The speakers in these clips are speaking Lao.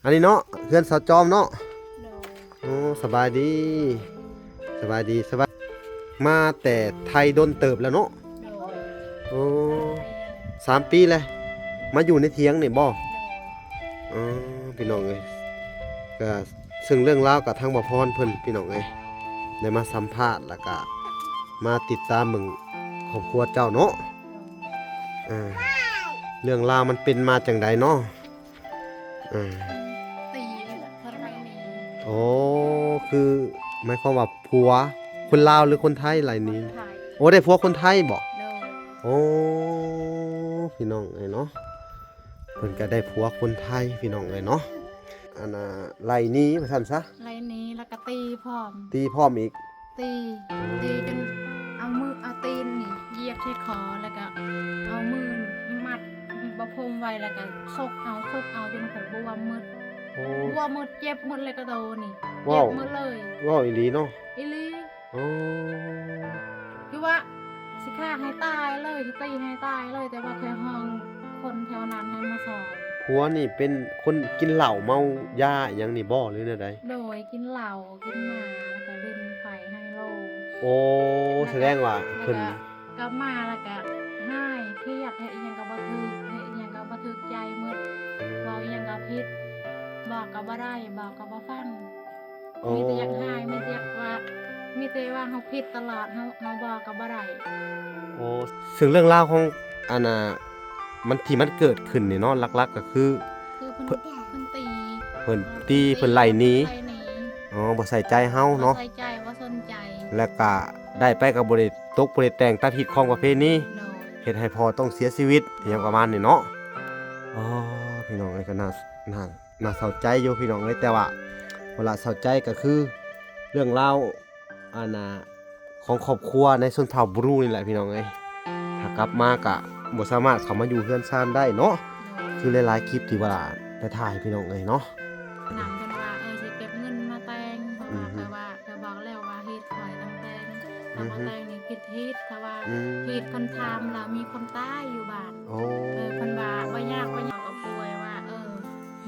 ອັນນີ້ເນາະ ເຮືອນສາວຈອມເນາະ. ໂດຍ. ໂອ້ ສະບາຍດີ ສະບາຍດີ ສະບາຍ ມາແຕ່ໄທດົນເຕີບແລ້ວເນາະ. ໂດຍ. ໂອ້ ສາມປີແລ້ວ ມາຢູ່ໃນຖຽງນີ້ບໍ່? ໂດຍ. ອໍ ພີ່ນ້ອງເອີຍ ກະ ເຊິ່ງເລື່ອງລາວກະທາງບ່າວພອນເພິ່ນ ພີ່ນ້ອງເອີຍ ໄດ້ມາສຳພາດ ແລ້ວກະມາຕິດຕາມເບິ່ງຄອບຄົວເຈົ້າເນາະ. ໂດຍ. ເອີ ເລື່ອງລາວມັນເປັນມາຈັ່ງໃດເນາະ? ເອີ ຕີເພິ່ນໄລ່ໜີ. ໂອ້ ຄືໝາຍຄວາມວ່າຜົວຄົນລາວ ຫຼື ຄົນໄທໄລ່ໜີ? ຄົນໄທ. ໂອ້ ໄດ້ຜົວຄົນໄທບໍ? ໂດຍ. ໂອ້ ພີ່ນ້ອງເອີຍເນາະ ເພິ່ນກະໄດ້ຜົວຄົນໄທ ພີ່ນ້ອງເອີຍເນາະ. ອັນນ່າ ໄລ່ໜີວ່າຊັ້ນຊະ. ໄລ່ໜີ ແລ້ວກະຕີພ້ອມ. ຕີພ້ອມອີກ? ຕີ ຕີຈົນເອົາມື ເອົາຕີນນີ້ຢຽບໃສ່ຄໍ ແລ້ວກະເອົາມືມັດປະພົມໄວ້ ແລ້ວກະຊົກເອົາ ຊົກເອົາຈົນຂ້ອຍບວມໝົດ. ໂອ້ ບວມໝົດ ເຈັບໝົດເລີຍກະໂຕນີ້ ເຈັບໝົດເລີຍ. ເວົ້າອີ່ຫຼີເນາະ? ອີ່ຫຼີ. ໂອ້ ຄືວ່າຊິຂ້າໃຫ້ຕາຍເລີຍ ຊິຕີໃຫ້ຕາຍເລີຍ ແຕ່ວ່າຂ້ອຍຮ້ອງຄົນແຖວນັ້ນໃຫ້ມາຊ່ອຍ. ຜົວນີ້ເປັນຄົນກິນເຫຼົ້າເມົາຢາອີ່ຫຍັງນີ້ບໍ່ ຫຼືແນວໃດ? ໂດຍ ກິນເຫຼົ້າ ກິນໝາ ແລ້ວກະຫຼິ້ນໄຟໄຮໂລ. ໂອ້ ສະແດງວ່າເພິ່ນ ແລ້ວກະກັບມາແລ້ວກະຮ້າຍ ຄຽດ ເຮັດອີ່ຫຍັງກະບໍ່ຖືກ ເຮັດອີ່ຫຍັງກະບໍ່ຖືກໃຈໝົດ. ອືມ ເວົ້າອີ່ຫຍັງກະຜິດ ບອກກະບໍ່ໄດ້ ບອກກະບໍ່ຟັງ. ໂອ້ ມີແຕ່ຢາກຮ້າຍ ມີແຕ່ຢາກວ່າ ມີແຕ່ວ່າເຮົາຜິດຕະຫຼອດ ເຮົາ ເຮົາບອກກະບໍ່ໄດ້. ໂອ້ ເຊິ່ງເລື່ອງລາວຂອງ ອັນນ່າ ມັນ ທີ່ມັນເກີດຂຶ້ນນີ້ເນາະ ຫຼັກໆກະຄື ຄືເພິ່ນ ເພິ່ນ ເພິ່ນຕີ ເພິ່ນຕີ ເພິ່ນໄລ່ໜີ. ໄລ່ໜີ. ອໍ ບໍ່ໃສ່ໃຈເຮົາເນາະ ບໍ່ໃສ່ໃຈ ບໍ່ສົນໃຈ ແລ້ວກະໄດ້ໄປກະບໍ່ໄດ້ຕົກ ບໍ່ໄດ້ແຕ່ງ ຕາມຮີດຄອງປະເພນີ. ໂດຍ. ເຮັດໃຫ້ພໍ່ຕ້ອງເສຍຊີວິດ ອີ່ຫຍັງປະມານນີ້ເນາະ. ອໍ ພີ່ນ້ອງເອີຍ ກະໜ້າ ໜ້າ ໜ້າເສົ້າໃຈຢູ່ພີ່ນ້ອງເອີຍ ແຕ່ວ່າບໍ່ລະເສົ້າໃຈກະຄືເລື່ອງລາວ ອັນນ່າ ຂອງຄອບຄົວໃນຊົນເຜົ່າບຣູນີ້ແຫຼະພີ່ນ້ອງເອີຍ. ຖ້າກັບມາກະບໍ່ສາມາດເຂົ້າມາຢູ່ເຮືອນຊານໄດ້ເນາະ. ໂດຍ. ຄືຫຼາຍໆຄລິບທີ່ວ່າໄປຖ່າຍພີ່ນ້ອງເອີຍເນາະ. ນຳເພິ່ນວ່າ ເອີ ຊິເກັບເງິນມາແຕ່ງ ເພາະວ່າ ອືຮຶ ຂ້ອຍວ່າ ຂ້ອຍບອກແລ້ວວ່າເຮີດຂ້ອຍຕ້ອງແຕ່ງ ຖ້າບໍ່ແຕ່ງນີ້ຜິດຮີດ ຖ້າວ່າ ອືມ ຮີດຄົນທຳແລ້ວມີຄົນຕາຍຢູ່ບ້ານ. ໂອ້ ເອີ ເພິ່ນວ່າບໍ່ຍາກ ບໍ່ຍາກ ກະປ່ວຍວ່າ ເອີ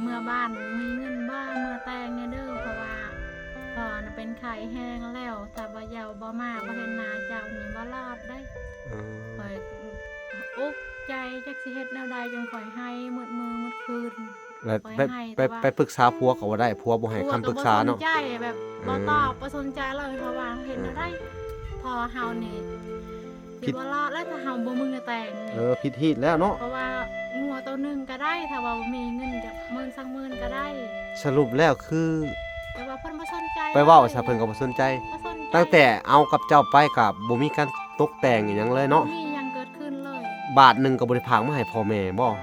ເມືອບ້ານມີເງິນບໍ່ ເມືອແຕ່ງແດ່ເດີ ເພາະວ່າພໍ່ນະເປັນໄຂ້ແຮງແລ້ວ ຖ້າວ່າເຈົ້າບໍ່ມາ ບໍ່ເຫັນໜ້າເຈົ້ານີ້ບໍ່ລອດເດ້. ເອີ ຂ້ອຍອຸກໃຈ ຈັກຊິເຮັດແນວໃດ ຈົນຂ້ອຍໄຫ້ໝົດມື້ໝົດຄືນ. ແລ້ວໄປ ໄປ ໄປປຶກສາຜົວກະບໍ່ໄດ້ ຜົວບໍ່ໃຫ້ຄຳປຶກສາເນາະ. ຜົວກະບໍ່ສົນໃຈ ແບບ ເອີ ບໍ່ຕອບ ບໍ່ສົນໃຈເລີຍ ເພາະວ່າເຮັດແນວໃດ ພໍ່ເຮົານີ້ຊິບໍ່ລອດແລ້ວ ຖ້າເຮົາບໍ່ມີເງິນແຕ່ງ. ເອີ ຜິດຮີດແລ້ວເນາະ ເພາະວ່າງົວໂຕໜຶ່ງກະໄດ້ ຖ້າວ່າບໍ່ມີເງິນຈັກໝື່ນສອງໝື່ນກະໄດ້. ສະຫຼຸບແລ້ວຄື ແຕ່ວ່າເພິ່ນບໍ່ສົນໃຈ ໄປເວົ້າຊະ ເພິ່ນກະບໍ່ສົນໃຈ ບໍ່ສົນໃຈ. ຕັ້ງແຕ່ເອົາກັບເຈົ້າໄປກະບໍ່ມີການຕົກແຕ່ງອີ່ຫຍັງເລີຍເນາະ ບໍ່ມີຫຍັງເກີດຂຶ້ນເລີຍ ບາດໜຶ່ງກະບໍ່ໄດ້ຝາກມາໃຫ້ພໍ່ແມ່ບໍ? ບໍ່.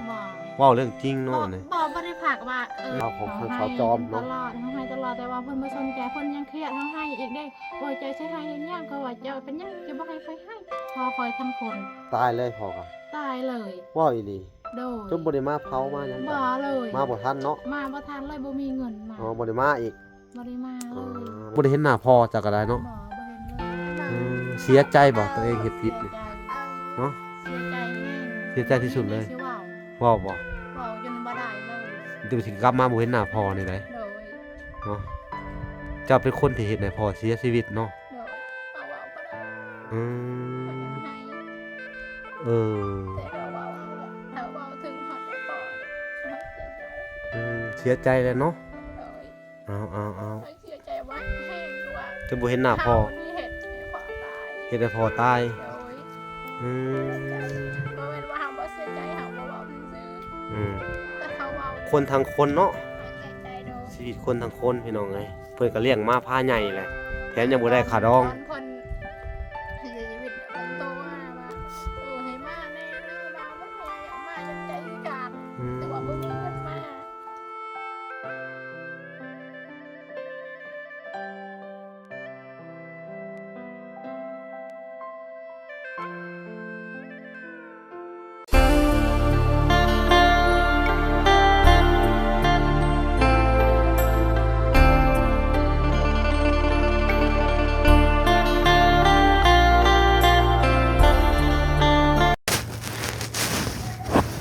ເວົ້າເລື່ອງຈິງເນາະ ບໍ່ ອັນນີ້ ບໍ່ ບໍ່ໄດ້ຝາກວ່າ ເອີ ເອົາຂອງ ເຮົາ ເຮົາໃຫ້ຕະຫຼອດເນາະ ເຮົາໃຫ້ຕະຫຼອດ ແຕ່ວ່າເພິ່ນບໍ່ສົນໃຈ ເພິ່ນຍັງຄຽດ ເຮົາໃຫ້ອີກເດ້. ໂອ້ຍ ເຈົ້າຊິໃຫ້ເຮັດຫຍັງ ຂ້ອຍວ່າ ເຈົ້າເປັນຫຍັງຈະບໍ່ໃຫ້ຂ້ອຍໃຫ້ ພໍ່ຂ້ອຍທັງຄົນ. ຕາຍເລີຍພໍ່ກະ ຕາຍເລີຍ. ເວົ້າອີ່ຫຼີ? ໂດຍ. ຈົນບໍ່ໄດ້ມາເຜົາມາຫຍັງ? ບໍ່ເລີຍ ມາບໍ່ທັນເນາະ ມາບໍ່ທັນເລີຍ ບໍ່ມີເງິນມາ. ອໍ ບໍ່ໄດ້ມາອີກ? ບໍ່ໄດ້ມາເລີຍ. ອໍ ບໍ່ໄດ້ເຫັນໜ້າພໍ່ຈັກກະໄດ້ເນາະ? ບໍ່ ບໍ່ເຫັນເລີຍ. ອືມ ເສຍໃຈບໍ່ ໂຕເອງເຮັດຜິດນີ້? ເສຍໃຈ ເນາະ ເສຍໃຈແຮງ ເສຍໃຈທີ່ສຸດເລີຍ. ຊິເວົ້າ ເວົ້າບໍ່? ເວົ້າຈົນບໍ່ໄດ້ເລີຍ ແຕ່ວ່າຊິກັບມາບໍ່ເຫັນໜ້າພໍ່ນີ້ໃດ໋. ໂດຍ. ເນາະ ເຈົ້າເປັນຄົນທີ່ເຮັດໃຫ້ພໍ່ເສຍຊີວິດເນາະ. ໂດຍ. ເຮົາເວົ້າບໍ່ໄດ້. ອືມ ເອີ ແຕ່ເຮົາເວົ້າ ເຮົາເວົ້າເຖິງຮອດພໍ່ ເຮົາເສຍໃຈ. ອືມ ເສຍໃຈແຫຼະເນາະ. ໂດຍ. ເອົາ ເອົາ ເອົາ ຂ້ອຍເສຍໃຈວ່າແຮງ ຄືວ່າ ຈົນບໍ່ເຫັນໜ້າພໍ່ ເຮົານີ້ເຮັດໃຫ້ພໍ່ຕາຍ ເຮັດໃຫ້ພໍ່ຕາຍ. ໂດຍ. ອືມ ບໍ່ແມ່ນວ່າເຮົາບໍ່ເສຍໃຈ ເຮົາກໍເວົ້າຊື່ໆ. ອືມ ແຕ່ເຮົາເວົ້າ ຄົນທັງຄົນເນາະ ເສຍໃຈ. ໂດຍ. ຊີວິດຄົນທັງຄົນ ພີ່ນ້ອງເອີຍ ເພິ່ນກະລ້ຽງມາພາໃຫຍ່ແຫຼະ ແຖມຍັງບໍ່ໄດ້ຄ່າດອງ. ເພິ່ນ ເພິ່ນ ເພິ່ນໂທຫາວ່າ ເອີ ໃຫ້ມາແດ່ເດີ ມາບໍ່ໄດ້ ມາຈົນໃຈພິການ. ອືມ ແຕ່ວ່າບໍ່ມີເງິນມາ.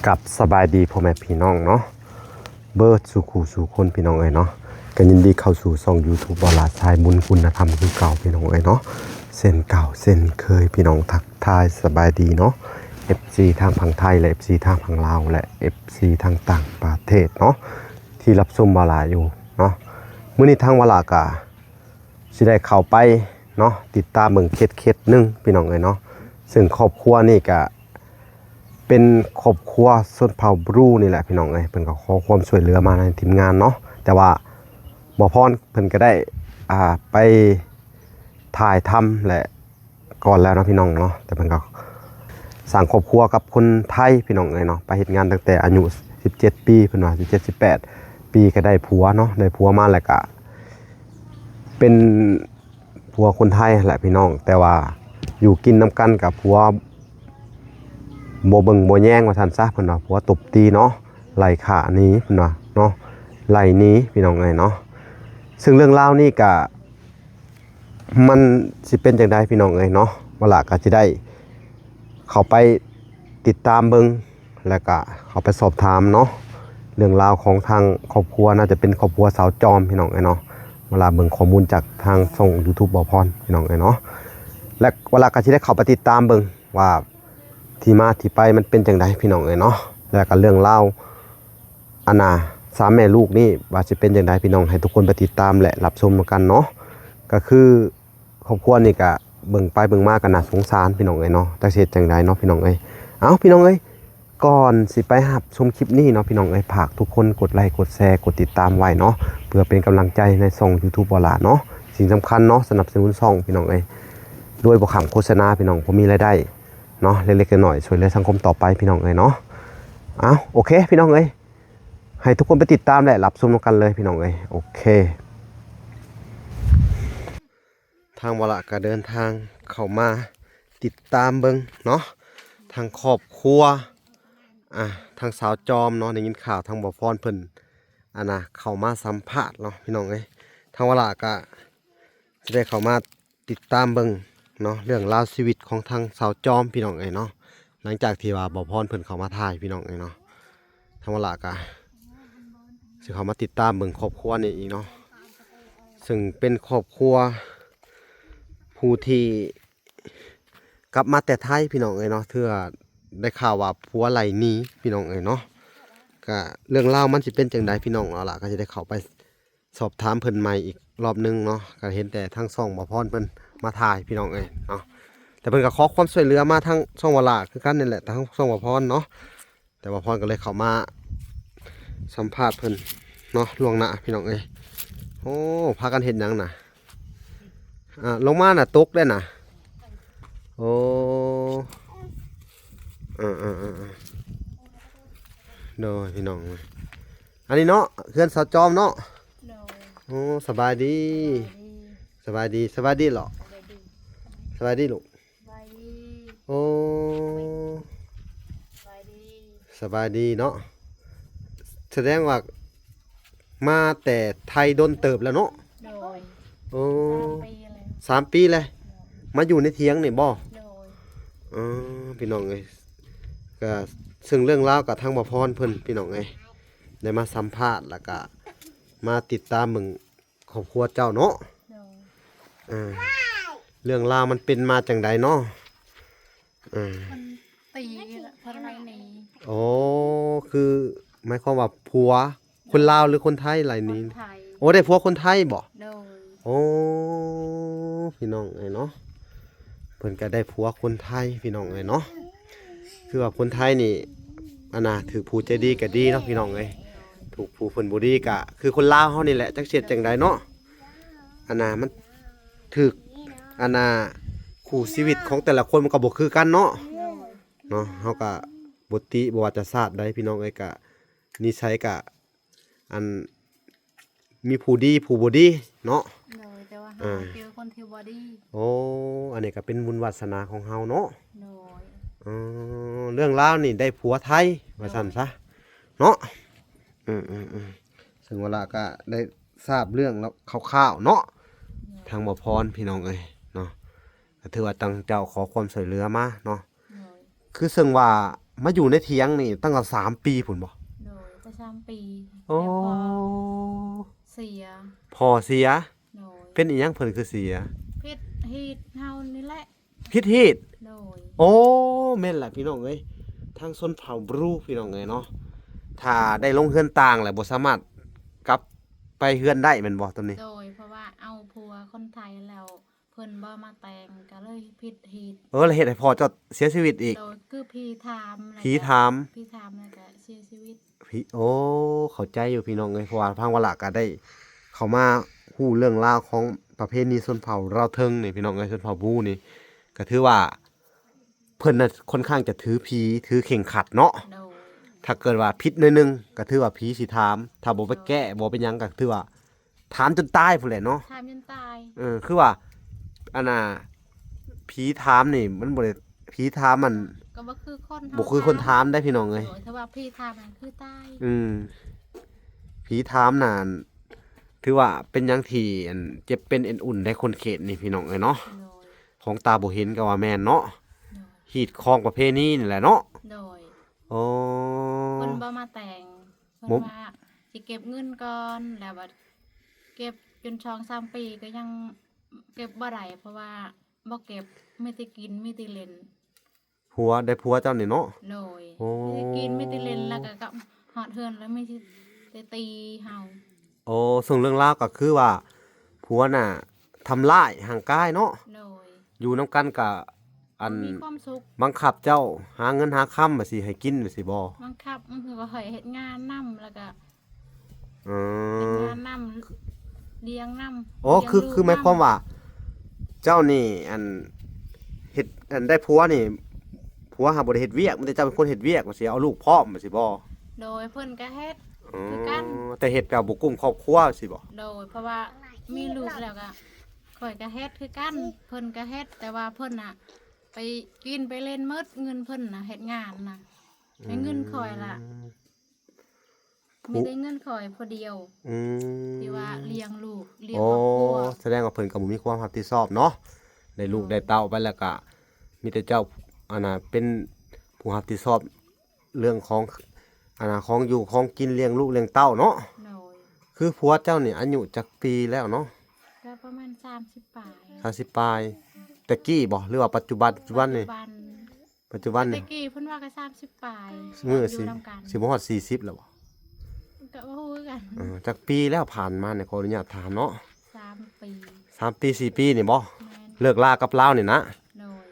ກັບສະບາຍດີພໍ່ແມ່ພີ່ນ້ອງເນາະ. ເບີດສູ່ຄູ່ສູ່ຄົນພີ່ນ້ອງເອີຍເນາະ ກໍຍິນດີເຂົ້າສູ່ຊ່ອງ YouTube ບໍ່ຫຼ້າ ສາຍບຸນຄຸນນະທຳຄືເກົ່າພີ່ນ້ອງເອີຍເນາະ. ເຊັ່ນເກົ່າເຊັ່ນເຄີຍ ພີ່ນ້ອງ ທັກທາຍສະບາຍດີເນາະ ເອັຟຊີ ທາງຝັ່ງໄທ ແລະ ເອັຟຊີ ທາງຝັ່ງລາວ ແລະ ເອັຟຊີ ທາງຕ່າງປະເທດເນາະ ທີ່ຮັບຊົມບໍ່ຫຼ້າຢູ່ເນາະ. ມື້ນີ້ທາງບໍ່ຫຼ້າກະຊິໄດ້ເຂົ້າໄປເນາະ ຕິດຕາມເບິ່ງເຂດເຂດໜຶ່ງພີ່ນ້ອງເອີຍເນາະ. ເຊິ່ງຄອບຄົວນີ້ກະ ເປັນຄອບຄົວຊົນເຜົ່າບຣູນີ້ແຫຼະພີ່ນ້ອງເອີຍ ເພິ່ນກໍຂໍຄວາມຊ່ວຍເຫຼືອມາໃນທີມງານເນາະ. ແຕ່ວ່າບໍ່ພອນເພິ່ນກໍໄດ້ ອ່າ ໄປຖ່າຍທຳແຫຼະກ່ອນແລ້ວເນາະພີ່ນ້ອງເນາະ. ແຕ່ເພິ່ນກໍສ້າງຄອບຄົວກັບຄົນໄທພີ່ນ້ອງເອີຍເນາະ ໄປເຮັດງານຕັ້ງແຕ່ອາຍຸສິບເຈັດປີ ເພິ່ນວ່າສິບເຈັດ ສິບແປດປີ ກໍໄດ້ຜົວເນາະ ໄດ້ຜົວມາແລ້ວກໍເປັນ ຜົວຄົນໄທຫັ້ນແຫຼະພີ່ນ້ອງ ແຕ່ວ່າຢູ່ກິນນຳກັນກັບຜົວບໍ່ເບິ່ງບໍ່ແຍງວ່າຊັ້ນຊະ ເພິ່ນວ່າຜົວຕົບຕີເນາະ ໄລ່ຂ້າໜີເພິ່ນວ່າເນາະ ໄລ່ໜີພີ່ນ້ອງເອີຍເນາະ. ເຊິ່ງເລື່ອງລາວນີ້ກະ ມັນຊິເປັນຈັ່ງໃດພີ່ນ້ອງເອີຍເນາະ ວ່າລະກະຊິໄດ້ເຂົ້າໄປຕິດຕາມເບິ່ງ ແລ້ວກະເຂົ້າໄປສອບຖາມເນາະ ເລື່ອງລາວຂອງທາງຄອບຄົວ ໜ້າຈະເປັນຄອບຄົວສາວຈອມພີ່ນ້ອງເອີຍເນາະ. ເວລາເບິ່ງຂໍ້ມູນຈາກທາງຊ່ອງ YouTube ບໍ່ພອນພີ່ນ້ອງເອີຍເນາະ ແລະ ເວລາກໍຊິໄດ້ເຂົ້າໄປຕິດຕາມເບິ່ງວ່າທີ່ມາທີ່ໄປມັນເປັນຈັ່ງໃດພີ່ນ້ອງເອີຍເນາະ. ແລ້ວກໍເລື່ອງລາວ ອັນນ່າ ສາມແມ່ລູກນີ້ວ່າຊິເປັນຈັ່ງໃດພີ່ນ້ອງ ໃຫ້ທຸກຄົນໄປຕິດຕາມ ແລະ ຮັບຊົມນຳກັນເນາະ. ກໍຄື ຄອບຄົວນີ້ກະເບິ່ງໄປເບິ່ງມາກໍໜ້າສົງສານພີ່ນ້ອງເອີຍເນາະ ຈັກຊິເຮັດຈັ່ງໃດເນາະພີ່ນ້ອງເອີຍ. ເອົ້າ ພີ່ນ້ອງເອີຍ ກ່ອນຊິໄປຮັບຊົມຄລິບນີ້ເນາະ ພີ່ນ້ອງເອີຍ ຝາກທຸກຄົນກົດໄລ ກົດແຊ ກົດຕິດຕາມໄວ້ເນາະ ເພື່ອເປັນກຳລັງໃຈໃນຊ່ອງ YouTube ບໍ່ຫຼ້າເນາະ. ສິ່ງສຳຄັນເນາະ ສະໜັບສະໜູນຊ່ອງພີ່ນ້ອງເອີຍ ໂດຍບໍ່ຂ້າມໂຄສະນາພີ່ນ້ອງ ພໍມີລາຍໄດ້ເນາະ ເລັກໆນ້ອຍໆ ຊ່ວຍເຫຼືອສັງຄົມຕໍ່ໄປພີ່ນ້ອງເອີຍເນາະ. ເອົ້າ ໂອເຄ ພີ່ນ້ອງເອີຍ ໃຫ້ທຸກຄົນໄປຕິດຕາມ ແລະ ຮັບຊົມນຳກັນເລີຍພີ່ນ້ອງເອີຍ. ໂອເຄ ທາງວະລະກະເດີນທາງເຂົ້າມາຕິດຕາມເບິ່ງເນາະ ທາງຄອບຄົວ ອ່າ ທາງສາວຈອມເນາະ ໄດ້ຍິນຂ່າວທາງບໍ່ພອນເພິ່ນ ອັນນ່າ ເຂົ້າມາສຳພາດເນາະ ພີ່ນ້ອງເອີຍ. ທາງວະລະກະຈະໄດ້ເຂົ້າມາຕິດຕາມເບິ່ງເນາະ ເລື່ອງລາວຊີວິດຂອງທາງສາວຈອມ ພີ່ນ້ອງເອີຍເນາະ. ຫຼັງຈາກທີ່ວ່າບໍ່ພອນເພິ່ນເຂົ້າມາຖ່າຍ ພີ່ນ້ອງເອີຍເນາະ ທາງວະລະກະ ຊິເຂົ້າມາຕິດຕາມເບິ່ງຄອບຄົວນີ້ອີກເນາະ ເຊິ່ງເປັນຄອບຄົວຜູ້ທີ່ກັບມາແຕ່ໄທ ພີ່ນ້ອງເອີຍເນາະ ເທື່ອໄດ້ຂ່າວວ່າຜົວໄລ່ໜີ ພີ່ນ້ອງເອີຍເນາະ. ກະເລື່ອງລາວມັນຊິເປັນຈັ່ງໃດ ພີ່ນ້ອງ ເອົາລະ ກໍຊິໄດ້ເຂົ້າໄປສອບຖາມເພິ່ນໃໝ່ອີກລອບໜຶ່ງເນາະ ກໍເຫັນແຕ່ທາງຊ່ອງບໍ່ພອນເພິ່ນມາຖ່າຍ ພີ່ນ້ອງເອີຍເນາະ. ແຕ່ເພິ່ນກໍຂໍຄວາມຊ່ວຍເຫຼືອມາທາງຊ່ອງວະລະຄືກັນນີ້ແຫຼະ ທາງຊ່ອງບໍ່ພອນເນາະ ແຕ່ວ່າພອນກໍເລີຍເຂົ້າມາສຳພາດເພິ່ນເນາະລ່ວງໜ້າ ພີ່ນ້ອງເອີຍ. ໂອ້ ພາກັນເຮັດຫຍັງນະ? ອ່າ ລົງມານະ ຕົກໄດ້ນະ. ໂອ້ ເອີໆໆໆ ໂດຍ ພີ່ນ້ອງ ອັນນີ້ເນາະ ເຮືອນສາວຈອມເນາະ. ໂດຍ ໂອ້ ສະບາຍດີ ສະບາຍດີ ສະບາຍດີ ສະບາຍດີເລາະ ສະບາຍດີ ສະບາຍດີລູກ ສະບາຍດີ ໂອ້ ສະບາຍດີ ສະບາຍດີເນາະ. ສະແດງວ່າມາແຕ່ໄທດົນເຕີບແລ້ວເນາະ. ໂດຍ ໂອ້ ສາມປີແລ້ວ ສາມປີແລ້ວ ໂດຍ ມາຢູ່ໃນຖຽງນີ້ບໍ່? ໂດຍ ເອີ ພີ່ນ້ອງເອີຍ ກະເຊິ່ງເລື່ອງລາວກະທາງບໍ່ພອນເພິ່ນ ພີ່ນ້ອງເອີຍ ໄດ້ມາສຳພາດ ແລ້ວກະມາຕິດຕາມເບິ່ງ ຄອບຄົວເຈົ້າເນາະ. ໂດຍ ເອີ ເລື່ອງລາວມັນເປັນມາຈັ່ງໃດເນາະ? ເອີ ມັນຕີລະ ເພິ່ນໄລ່ໜີ. ອໍ ຄືໝາຍຄວາມວ່າຜົວຄົນລາວ ຫຼື ຄົນໄທໄລ່ໜີ? ຄົນໄທ. ໂອ້ ໄດ້ຜົວຄົນໄທບໍ? ໂດຍ ໂອ້ ພີ່ນ້ອງເອີຍເນາະ ເພິ່ນກະໄດ້ຜົວຄົນໄທ ພີ່ນ້ອງເອີຍເນາະ. ຄືວ່າຄົນໄທນີ້ ອັນນ່າ ຖືກຜູ້ໃຈດີກະດີເນາະ ພີ່ນ້ອງເອີຍ ຖືກຜູ້ເພິ່ນບໍ່ດີກະຄືຄົນລາວເຮົານີ້ແຫຼະ ຈັກຊິເຮັດຈັ່ງໃດເນາະ. ອັນນ່າ ມັນຖືກ ອັນນ່າ ຄູ່ຊີວິດຂອງແຕ່ລະຄົນມັນກໍບໍ່ຄືກັນເນາະ ໂດຍ ເນາະ. ເຮົາກະບໍ່ຕິ ບໍ່ວ່າຈະຊາດໃດ ພີ່ນ້ອງເອີຍ ກະນິໄສກະ ອັນ ມີຜູ້ດີຜູ້ບໍ່ດີເນາະ. ໂດຍ ແຕ່ວ່າເຮົາ ອ່າ ເຈີຄົນທີ່ບໍ່ດີ. ໂອ້ ອັນນີ້ກໍເປັນບຸນວາສະໜາຂອງເຮົາເນາະ. ໂດຍ ເອີ ເລື່ອງລາວນີ້ໄດ້ຜົວໄທ ວ່າຊັ້ນຊະເນາະ. ອືມໆໆ ເຊິ່ງວ່າລະກໍໄດ້ຊາບເລື່ອງແລ້ວຄ່າວໆເນາະ ໂດຍ ທາງບໍ່ພອນ ພີ່ນ້ອງເອີຍເນາະ. ກໍຖືວ່າທາງເຈົ້າຂໍຄວາມຊ່ວຍເຫຼືອມາເນາະ. ໂດຍ ຄືເຊິ່ງວ່າມາຢູ່ໃນຖຽງນີ້ຕັ້ງແຕ່ສາມປີພຸ້ນບໍ? ໂດຍ ກໍ ສາມປີ ໂອ້ ແລ້ວພໍ່ເສຍ ພໍ່ເສຍ ໂດຍ ເປັນອີ່ຫຍັງເພິ່ນຄືເສຍ? ພິດຮີດເຮົານີ້ແຫຼະ ພິດຮີດ ໂດຍ ໂອ້ ແມ່ນລະພີ່ນ້ອງເອີຍ ທາງຊົນເຜົ່າບຣູພີ່ນ້ອງເອີຍເນາະ ຖ້າໄດ້ລົງເຮືອນຕ່າງແລ້ວບໍ່ສາມາດກັບໄປເຮືອນໄດ້ແມ່ນບໍ່ຕອນນີ້? ໂດຍ ເພາະວ່າເອົາຜົວຄົນໄທແລ້ວ ເພິ່ນບໍ່ມາແຕ່ງ ກໍເລີຍຜິດຮີດ ເອີ ແລ້ວເຮັດໃຫ້ພໍ່ເຈົ້າເສຍຊີວິດອີກ? ໂດຍ ຄືຜີຖາມ ຜີຖາມ ແລ້ວກໍ ຜີຖາມແລ້ວກໍເສຍຊີວິດ ຜີ ໂອ້ ເຂົ້າໃຈຢູ່ພີ່ນ້ອງເອີຍ ເພາະວ່າທາງວາລະກໍໄດ້ເຂົ້າມາຮູ້ເລື່ອງລາວຂອງປະເພນີຊົນເຜົ່າລາວເທິງນີ້ພີ່ນ້ອງເອີຍ ຊົນເຜົ່າບຣູນີ້ ກໍຖືວ່າເພິ່ນນະຄ່ອນຂ້າງຈະຖືຜີ ຖືເຄັ່ງຄັດເນາະ ໂດຍ ຖ້າເກີດວ່າຜິດໜ້ອຍໜຶ່ງ ກໍຖືວ່າຜີຊິຖາມ ຖ້າບໍ່ໄປແກ້ ໂດຍ ບໍ່ເປັນຫຍັງ ກໍຖືວ່າ ຖາມຈົນຕາຍພຸ້ນແຫຼະເນາະ ຖາມຈົນຕາຍ ເອີ ຄືວ່າ ອັນນ່າ ຜີຖາມນີ້ມັນບໍ່ໄດ້ ຜີຖາມມັນ ກໍບໍ່ຄືຄົນເຮົາ ບໍ່ຄືຄົນຖາມໄດ໋ພີ່ນ້ອງເອີຍ ໂດຍ ຖ້າວ່າຜີຖາມນັ້ນຄືຕາຍ ອືມ ຜີຖາມນັ້ນ ຖືວ່າເປັນຫຍັງທີ່ ອັນ ເຈັບເປັນເອັນອຸ່ນໄດ໋ຄົນເຂດນີ້ພີ່ນ້ອງເອີຍເນາະ ໂດຍ ຂອງຕາບໍ່ເຫັນກໍວ່າແມ່ນເນາະ ໂດຍ ຮີດຄອງປະເພນີນີ້ແຫຼະເນາະ ໂດຍ ໂອ້ ເພິ່ນບໍ່ມາແຕ່ງ ເພິ່ນວ່າຊິເກັບເງິນກ່ອນ ແລ້ວບັດເກັບຈົນສອງສາມປີກໍຍັງເກັບບໍ່ໄດ້ ເພາະວ່າບໍ່ເກັບ ມີແຕ່ກິນ ມີແຕ່ຫຼິ້ນ ຜົວ ໄດ້ຜົວເຈົ້ານີ້ເນາະ ໂດຍ ໂອ້ ມີແຕ່ກິນ ມີແຕ່ຫຼິ້ນ ແລ້ວກໍກັບຮອດເຮືອນແລ້ວມີແຕ່ຕີເຮົາ ໂອ້ ເຊິ່ງເລື່ອງລາວກໍຄືວ່າ ຜົວນະທຳຮ້າຍຮ່າງກາຍເນາະ ໂດຍ ຢູ່ນຳກັນກະ ອັນ ບໍ່ມີຄວາມສຸກ ບັງຄັບເຈົ້າຫາເງິນຫາຄຳ ວ່າຊິໃຫ້ກິນ ວ່າຊິບໍ່ ບັງຄັບ ມັນຄືວ່າໃຫ້ເຮັດງານນຳ ແລ້ວກະ ອືມ ເຮັດງານນຳ ລ້ຽງນຳ ໂອ້ ຄື ລ້ຽງລູກ ຄືໝາຍຄວາມວ່າ ນຳ ເຈົ້ານີ້ ອັນ ເຮັດ ອັນ ໄດ້ຜົວນີ້ ຜົວຫາບໍ່ໄດ້ເຮັດວຽກ ມີແຕ່ເຈົ້າເປັນຄົນເຮັດວຽກ ວ່າຊິເອົາລູກພ້ອມ ວ່າຊິບໍ່ ໂດຍ ເພິ່ນກໍເຮັດ ອືມ ຄືກັນ ແຕ່ເຮັດແບບບໍ່ກຸ້ມຄອບຄົວ ວ່າຊິບໍ່ ໂດຍ ເພາະວ່າມີລູກແລ້ວກໍ ຂ້ອຍກໍເຮັດຄືກັນ ເພິ່ນກໍເຮັດ ແຕ່ວ່າເພິ່ນນະ ໄປກິນໄປຫຼິ້ນໝົດເງິນເພິ່ນນະ ເຮັດງານນະ ໃຫ້ເງິນຂ້ອຍລະ ອືມ ມີແຕ່ເງິນຂ້ອຍຜູ້ດຽວ ອືມ ທີ່ວ່າລ້ຽງລູກ ລ້ຽງຄອບຄົວ ໂອ້ ສະແດງວ່າເພິ່ນກໍບໍ່ມີຄວາມຮັບຜິດຊອບເນາະ ໄດ້ລູກ ໂດຍ ໄດ້ເຕົ້າໄປແລ້ວກໍ ມີແຕ່ເຈົ້າ ອັນນ່າ ເປັນຜູ້ຮັບຜິດຊອບ ເລື່ອງຂອງ ອັນນ່າ ຂອງຢູ່ຂອງກິນ ລ້ຽງລູກລ້ຽງເຕົ້າເນາະ ໂດຍ ຄືຜົວເຈົ້ານີ້ອາຍຸຈັກປີແລ້ວເນາະ? ກໍປະມານສາມສິບປາຍ ສາມສິບປາຍ ແຕ່ກີ້ບໍ່ ຫຼືວ່າປັດຈຸບັນ ປັດຈຸບັນນີ້ ປັດຈຸບັນ ປັດຈຸບັນນີ້ ແຕ່ກີ້ເພິ່ນວ່າກໍສາມສິບປາຍ ມື້ ຢູ່ ຊິ ນຳກັນ ຊິບໍ່ຮອດສີ່ສິບແລ້ວບໍ່? ກໍບໍ່ຮູ້ຄືກັນ ເອີ ຈັກປີແລ້ວຜ່ານມານີ້ ຂໍອະນຸຍາດຖາມເນາະ? ສາມປີ ສາມປີ ສີ່ປີນີ້ບໍ່? ແມ່ນ ເລີກລາກັບລາວນີ້ນະ ໂດຍ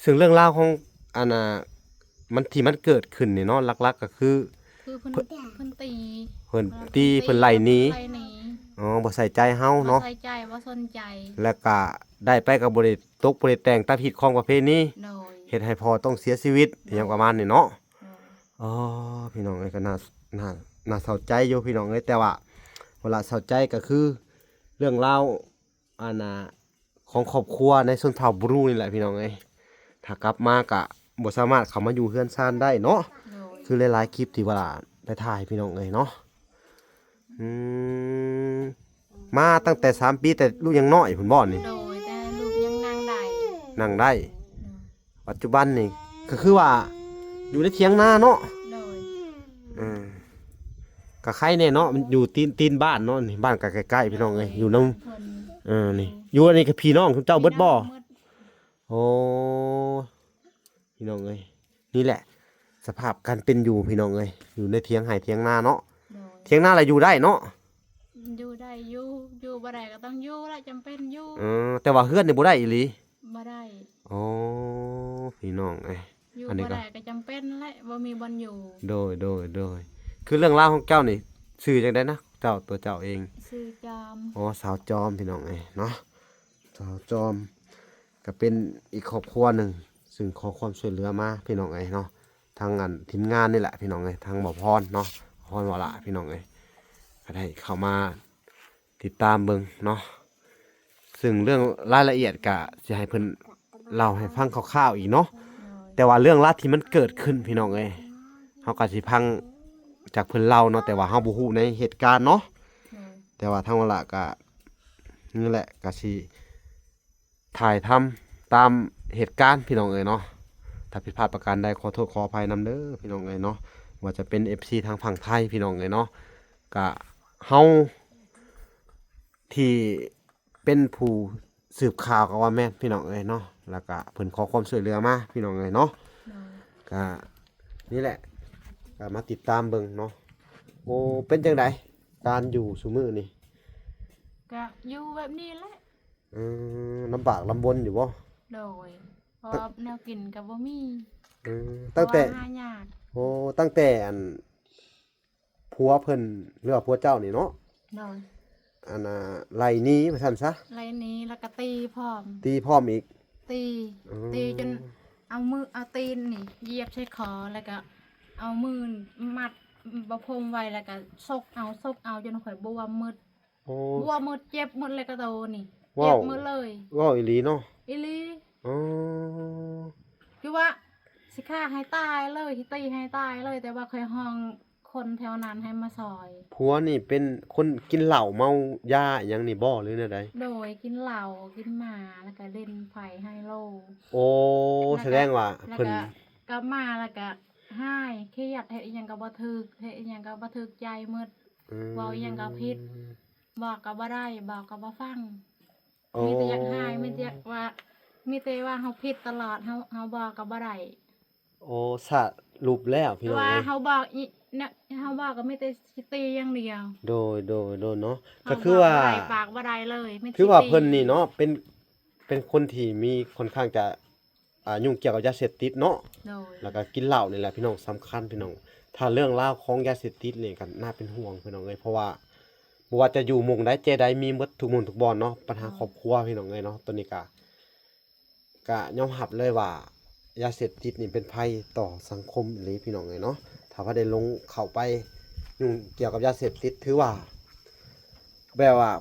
ເຊິ່ງເລື່ອງລາວຂອງ ອັນນ່າ ມັນ ທີ່ມັນເກີດຂຶ້ນນີ້ເນາະ ຫຼັກໆກໍຄື ຄືເພິ່ນ ເພິ່ນ ເພິ່ນຕີ ເພິ່ນຕີ ເພິ່ນໄລ່ໜີ ໄລ່ໜີ ອໍ ບໍ່ໃສ່ໃຈເຮົາເນາະ ບໍ່ໃສ່ໃຈ ບໍ່ສົນໃຈ ແລ້ວກະໄດ້ໄປກໍບໍ່ໄດ້ຕົກ ບໍ່ໄດ້ແຕ່ງຕາມຮີດຄອງປະເພນີ ໂດຍ ເຮັດໃຫ້ພໍ່ຕ້ອງເສຍຊີວິດ ໂດຍ ຫຍັງປະມານນີ້ເນາະ ໂດຍ ອໍ ພີ່ນ້ອງເອີຍ ກໍໜ້າ ໜ້າ ໜ້າເສົ້າໃຈຢູ່ພີ່ນ້ອງເອີຍ ແຕ່ວ່າເວລາເສົ້າໃຈກໍຄືເລື່ອງລາວ ອັນນ່າ ຂອງຄອບຄົວໃນຊົນເຜົ່າບຣູນີ້ແຫຼະພີ່ນ້ອງເອີຍ ຖ້າກັບມາກະບໍ່ສາມາດເຂົ້າມາຢູ່ເຮືອນຊານໄດ້ເນາະ ໂດຍ ຄືຫຼາຍໆຄລິບທີ່ວ່າໄປຖ່າຍພີ່ນ້ອງເອີຍເນາະ ອືມ ມາຕັ້ງແຕ່ສາມປີ ແຕ່ລູກຍັງນ້ອຍພຸ້ນບໍ່ນີ້? ໂດຍ ແຕ່ລູກຍັງນັ່ງໄດ້ ນັ່ງໄດ້ ໂດຍ ປັດຈຸບັນນີ້ກໍຄືວ່າຢູ່ໃນຖຽງນາເນາະ ໂດຍ ເອີ ກໍໄຄແດ່ເນາະ ມັນຢູ່ຕີນ ຕີນບ້ານເນາະ ນີ້ບ້ານກໍໃກ້ໆ ພີ່ນ້ອງເອີຍ ໂດຍ ຢູ່ນຳ ເອີ ນີ້ ຢູ່ອັນນີ້ກໍພີ່ນ້ອງເຈົ້າເບິດບໍ່? ພີ່ນ້ອງເບິດ ໂອ້ ພີ່ນ້ອງເອີຍ ນີ້ແຫຼະສະພາບການເປັນຢູ່ພີ່ນ້ອງເອີຍ ຢູ່ໃນຖຽງໄຮ່ຖຽງນາເນາະ ໂດຍ ຖຽງນາລະຢູ່ໄດ້ເນາະ ຢູ່ໄດ້ຢູ່ ຢູ່ບໍ່ໄດ້ກໍຕ້ອງຢູ່ລະ ຈຳເປັນຢູ່ ເອີ ແຕ່ວ່າເຮືອນນີ້ບໍ່ໄດ້ອີ່ຫຼີ ບໍ່ໄດ້ ໂອ້ ພີ່ນ້ອງເອີຍ ຢູ່ ອັນນີ້ ບໍ່ໄດ້ກໍຈຳເປັນແຫຼະ ບໍ່ມີບ່ອນຢູ່ ໂດຍ ໂດຍ ໂດຍ ຄືເລື່ອງລາວຂອງເຈົ້ານີ້ຊື່ຈັ່ງໃດນະ ເຈົ້າ ຕົວເຈົ້າເອງ? ຊື່ຈອມ ອໍ ສາວຈອມ ພີ່ນ້ອງເອີຍເນາະ ສາວຈອມ ກໍເປັນອີກຄອບຄົວໜຶ່ງ ຊຶ່ງຂໍຄວາມຊ່ວຍເຫຼືອມາພີ່ນ້ອງເອີຍເນາະ ທາງອັນທີມງານນີ້ແຫຼະພີ່ນ້ອງເອີຍ ທາງໝໍພອນເນາະ ພອນວະລະພີ່ນ້ອງເອີຍ ກໍໄດ້ເຂົ້າມາຕິດຕາມເບິ່ງເນາະ ຊຶ່ງເລື່ອງລາຍລະອຽດກະຊິໃຫ້ເພິ່ນເລົ່າໃຫ້ຟັງຄ່າວໆອີກເນາະ ໂດຍ ແຕ່ວ່າເລື່ອງລາວທີ່ມັນເກີດຂຶ້ນພີ່ນ້ອງເອີຍ ເຮົາກໍຊິຟັງຈາກເພິ່ນເລົ່າເນາະ ແຕ່ວ່າເຮົາບໍ່ຮູ້ໃນເຫດການເນາະ ໂດຍ ແຕ່ວ່າທາງວະລະກະ ນີ້ແຫຼະ ກະຊິ ຖ່າຍທຳຕາມເຫດການພີ່ນ້ອງເອີຍເນາະ ຖ້າຜິດພາດປະການໃດຂໍໂທດຂໍອະໄພນຳເດີພີ່ນ້ອງເອີຍເນາະ ວ່າຈະເປັນເອັຟຊີທາງຝັ່ງໄທພີ່ນ້ອງເອີຍເນາະ ກະເຮົາທີ່ເປັນຜູ້ສືບຂ່າວກໍວ່າແມ່ນພີ່ນ້ອງເອີຍເນາະ ແລ້ວກະເພິ່ນຂໍຄວາມຊ່ວຍເຫຼືອມາພີ່ນ້ອງເອີຍເນາະ ໂດຍ ກະນີ້ແຫຼະ ກະມາຕິດຕາມເບິ່ງເນາະ. ໂອ້ ເປັນຈັ່ງໃດການຢູ່ຊຸມື້ນີ້? ກະຢູ່ແບບນີ້ແຫຼະ. ເອີ ລຳບາກລຳບົນຢູ່ບໍ່? ໂດຍ ເພາະວ່າແນວກິນກໍບໍ່ມີ. ເອີ ຕັ້ງແຕ່ ເພາະວ່າຫາຍາກ. ໂອ້ ຕັ້ງແຕ່ອັນ ຜົວເພິ່ນ ຫຼືວ່າຜົວເຈົ້ານີ້ເນາະ ໂດຍ ອັນນ່າ ໄລ່ໜີວ່າຊັ້ນຊະ ໄລ່ໜີ ແລ້ວກໍຕີພ້ອມ ຕີພ້ອມອີກ ຕີ ເອີ ຕີຈົນເອົາມື ເອົາຕີນນີ້ຢຽບໃສ່ຄໍ ແລ້ວກໍເອົາມືມັດ ປະພົມໄວ້ ແລ້ວກໍຊົກເອົາ ຊົກເອົາ ຈົນຂ້ອຍບວມໝົດ. ໂອ້ ບົວໝົດ ເຈັບໝົດເລີຍກະໂຕນີ້ ເຈັບໝົດເລີຍ. ເວົ້າອີ່ຫຼີເນາະ? ອີ່ຫຼີ. ອໍ ຄືວ່າຊິຂ້າໃຫ້ຕາຍເລີຍ ຊິຕີໃຫ້ຕາຍເລີຍ ແຕ່ວ່າຂ້ອຍຮ້ອງຄົນແຖວນັ້ນໃຫ້ມາຊ່ອຍ. ຜົວນີ້ເປັນຄົນກິນເຫຼົ້າເມົາຢາອີ່ຫຍັງນີ້ບໍ່ ຫຼືແນວໃດ? ໂດຍ ກິນເຫຼົ້າ ກິນໝາ ແລ້ວກະຫຼິ້ນໄພ້ໄຮໂລ. ໂອ້ ສະແດງວ່າເພິ່ນ ແລ້ວກະກັບມາ ແລ້ວກະຮ້າຍ ຄຽດ ເຮັດອີ່ຫຍັງກໍບໍ່ຖືກ ເຮັດອີ່ຫຍັງກໍບໍ່ຖືກໃຈໝົດ. ອືມ ເວົ້າອີ່ຫຍັງກໍຜິດ ບອກກໍບໍ່ໄດ້ ບອກກໍບໍ່ຟັງ. ໂອ້ ມີແຕ່ຢາກຮ້າຍ ມີແຕ່ຢາກວ່າ ມີແຕ່ວ່າເຮົາຜິດຕະຫຼອດ ເຮົາ ເຮົາບອກກໍບໍ່ໄດ້. ໂອ້ ສະຫຼຸບແລ້ວພີ່ນ້ອງເອີຍ ວ່າເຮົາບອກອີ ເຮົາບອກກໍມີແຕ່ຊິຕີຢ່າງດຽວ. ໂດຍ ໂດຍ ໂດຍເນາະ ກໍຄືວ່າ ເຮົາບອກບໍ່ໄດ້ ປາກບໍ່ໄດ້ເລີຍ ມີແຕ່ຊິຕີ. ຄືວ່າເພິ່ນນີ້ເນາະ ເປັນ ເປັນຄົນທີ່ມີ ຄ່ອນຂ້າງຈະ ອ່າ ຫຍຸ້ງກ່ຽວກັບຢາເສບຕິດເນາະ ໂດຍ ແລ້ວກໍກິນເຫຼົ້ານີ້ແຫຼະພີ່ນ້ອງ ສຳຄັນພີ່ນ້ອງ. ຖ້າເລື່ອງລາວຂອງຢາເສບຕິດນີ້ກໍໜ້າເປັນຫ່ວງພີ່ນ້ອງເອີຍ ເພາະວ່າບໍ່ວ່າຈະຢູ່ໝ່ອງໃດແຈໃດ ມີໝົດທຸກໝ່ອງທຸກບ່ອນເນາະ ບັນຫາ ໂດຍ ຄອບຄົວພີ່ນ້ອງເອີຍເນາະ. ໂຕນີ້ກໍ ກໍຍອມຮັບເລີຍວ່າຢາເສບຕິດນີ້ເປັນໄພຕໍ່ສັງຄົມອີ່ຫຼີພີ່ນ້ອງເອີຍເນາະ. ຖ້າວ່າໄດ້ລົງເຂົ້າໄປຫຍຸ້ງກ່ຽວກັບຢາເສບຕິດ ຖືວ່າ ແບບວ່າ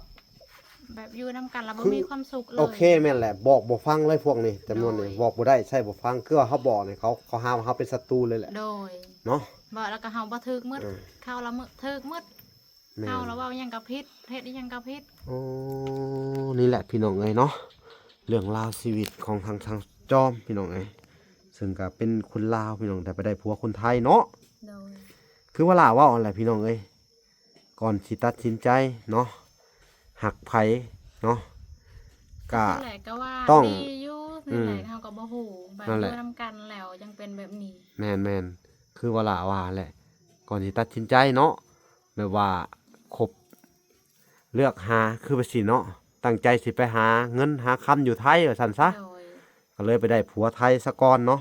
ແບບຢູ່ນຳກັນແລ້ວບໍ່ມີຄວາມສຸກເລີຍ. ໂອເຄ ແມ່ນແຫຼະ ບອກບໍ່ຟັງເລີຍພວກນີ້ ຈຳນວນນີ້ ໂດຍ ບອກບໍ່ໄດ້ ໃຊ້ບໍ່ຟັງ ຄືວ່າເຮົາບອກນີ້ ເຂົາ ເຂົາຫາວ່າເຮົາເປັນສັດຕູເລີຍແຫຼະ. ໂດຍ ເນາະ ບອກແລ້ວກໍເຮົາບໍ່ຖືກໝົດ ເອີ ເຮົາລະເມີຖືກໝົດ. ແມ່ນ ເຮົາລະເວົ້າຫຍັງກໍຜິດ ເຮັດອີ່ຫຍັງກໍຜິດ. ໂອ້ ນີ້ແຫຼະພີ່ນ້ອງເອີຍເນາະ ເລື່ອງລາວຊີວິດຂອງທາງ ທາງຈອມພີ່ນ້ອງເອີຍ ເຊິ່ງກໍເປັນຄົນລາວພີ່ນ້ອງ ແຕ່ໄປໄດ້ຜົວຄົນໄທເນາະ. ໂດຍ ຄືວ່າຫຼ້າເວົ້າຫັ້ນແຫຼະພີ່ນ້ອງເອີຍ ກ່ອນຊິຕັດສິນໃຈເນາະ ຮັກໃຜເນາະ ກະ ນັ້ນແຫຼະ ກໍວ່າ ຕ້ອງ ດີຢູ່ ອືມ ນັ້ນແຫຼະ ເຮົາກໍບໍ່ຮູ້ ແບບ ນັ້ນແຫຼະ ຢູ່ນຳກັນແລ້ວຈັ່ງເປັນແບບນີ້. ແມ່ນໆ ຄືວ່າຫຼ້າວ່າແຫຼະ ກ່ອນຊິຕັດສິນໃຈເນາະ ແບບວ່າຄົບ ເລືອກຫາ ຄືວ່າຊີ້ເນາະ ຕັ້ງໃຈຊິໄປຫາເງິນຫາຄຳຢູ່ໄທວ່າຊັ້ນຊະ ໂດຍ ກໍເລີຍໄປໄດ້ຜົວໄທສາກ່ອນເນາະ.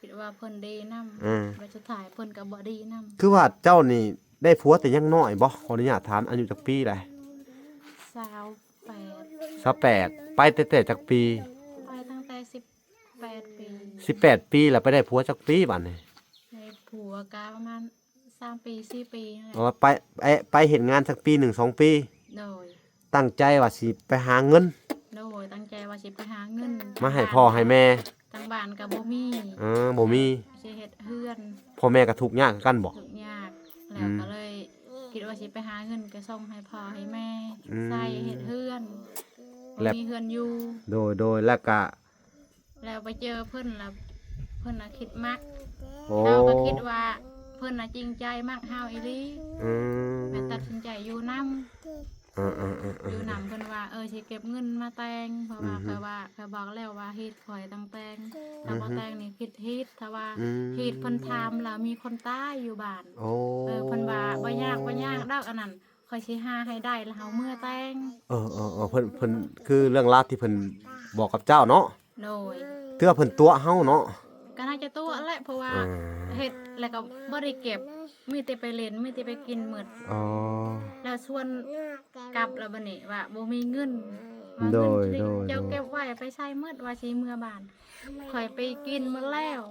ຄິດວ່າເພິ່ນດີນຳ ເອີ ແຕ່ສຸດທ້າຍເພິ່ນກໍບໍ່ດີນຳ. ຄືວ່າເຈົ້ານີ້ໄດ້ຜົວແຕ່ຍັງນ້ອຍບໍ່? ຂໍອະນຸຍາດຖາມ ອາຍຸຈັກປີແຫຼະ? ຊາວແປດ ຊາວແປດ ໄປແຕ່ ແຕ່ຈັກປີ? ໄປຕັ້ງແຕ່ສິບແປດປີ. ສິບແປດປີ ແລ້ວໄປໄດ້ຜົວຈັກປີບາດນີ້? ໄດ້ຜົວກໍປະມານ ສາມປີ ສີ່ປີນັ້ນແຫຼະ. ອໍ ໄປ ໄປ ໄປເຮັດງານຈັກປີໜຶ່ງ ສອງປີ? ໂດຍ. ຕັ້ງໃຈວ່າຊິໄປຫາເງິນ? ໂດຍ ຕັ້ງໃຈວ່າຊິໄປຫາເງິນ ມາໃຫ້ພໍ່ໃຫ້ແມ່. ທາງບ້ານກໍບໍ່ມີ. ເອີ ບໍ່ມີ. ຊິເຮັດເຮືອນ. ພໍ່ແມ່ກໍທຸກຍາກຄືກັນບໍ່? ທຸກຍາກ ແລ້ວ ອືມ ກໍເລີຍຄິດວ່າຊິໄປຫາເງິນ ກໍສົ່ງໃຫ້ພໍ່ໃຫ້ແມ່ ອືມ ໃຊ້ເຮັດເຮືອນ ແລ້ວ ບໍ່ມີເຮືອນຢູ່. ໂດຍ ໂດຍ ແລ້ວກະ ແລ້ວໄປເຈີເພິ່ນລະ ເພິ່ນລະຄິດມັກ. ໂອ້ ເຮົາກໍຄິດວ່າເພິ່ນນະຈິງໃຈມັກເຮົາອີ່ຫຼີ. ອືມ ແມ່ນຕັດສິນໃຈຢູ່ນຳ. ເອີໆໆໆ ຢູ່ນຳເພິ່ນວ່າ ເອີ ຊິເກັບເງິນມາແຕ່ງ ເພາະວ່າ ອືຮຶ ຂ້ອຍວ່າ ຂ້ອຍບອກແລ້ວວ່າຮີດຂ້ອຍຕ້ອງແຕ່ງ ຖ້າບໍ່ ອືຮຶ ແຕ່ງນີ້ຜິດຮີດ. ຖ້າວ່າ ອືມ ຮີດເພິ່ນຖາມລະມີຄົນຕາຍຢູ່ບ້ານ. ໂອ້ ເອີ ເພິ່ນວ່າບໍ່ຍາກ ບໍ່ຍາກດອກອັນນັ້ນ ຂ້ອຍຊິຫາໃຫ້ໄດ້ ແລ້ວເຮົາເມືອແຕ່ງ. ເອີໆໆ ເພິ່ນ ເພິ່ນ ຄືເລື່ອງລາວທີ່ເພິ່ນບອກກັບເຈົ້າເນາະ. ໂດຍ. ຖືວ່າເພິ່ນຕົວະເຮົາເນາະ. ກໍໜ້າຈະຕົວະແຫຼະ ເພາະວ່າ ອ່າ ເຮັດແລ້ວກໍບໍ່ໄດ້ເກັບ ມີແຕ່ໄປຫຼິ້ນ ມີແຕ່ໄປກິນໝົດ. ອໍ ແລ້ວຊວນກັບແລ້ວບັດນີ້ວ່າບໍ່ມີເງິນ ວ່າເງິນ ໂດຍ ທີ່ ໂດຍ ເຈົ້າເກັບໄວ້ໄປໃສໝົດ ວ່າຊິເມືອບ້ານ ຂ້ອຍໄປກິນໝົດແລ້ວ.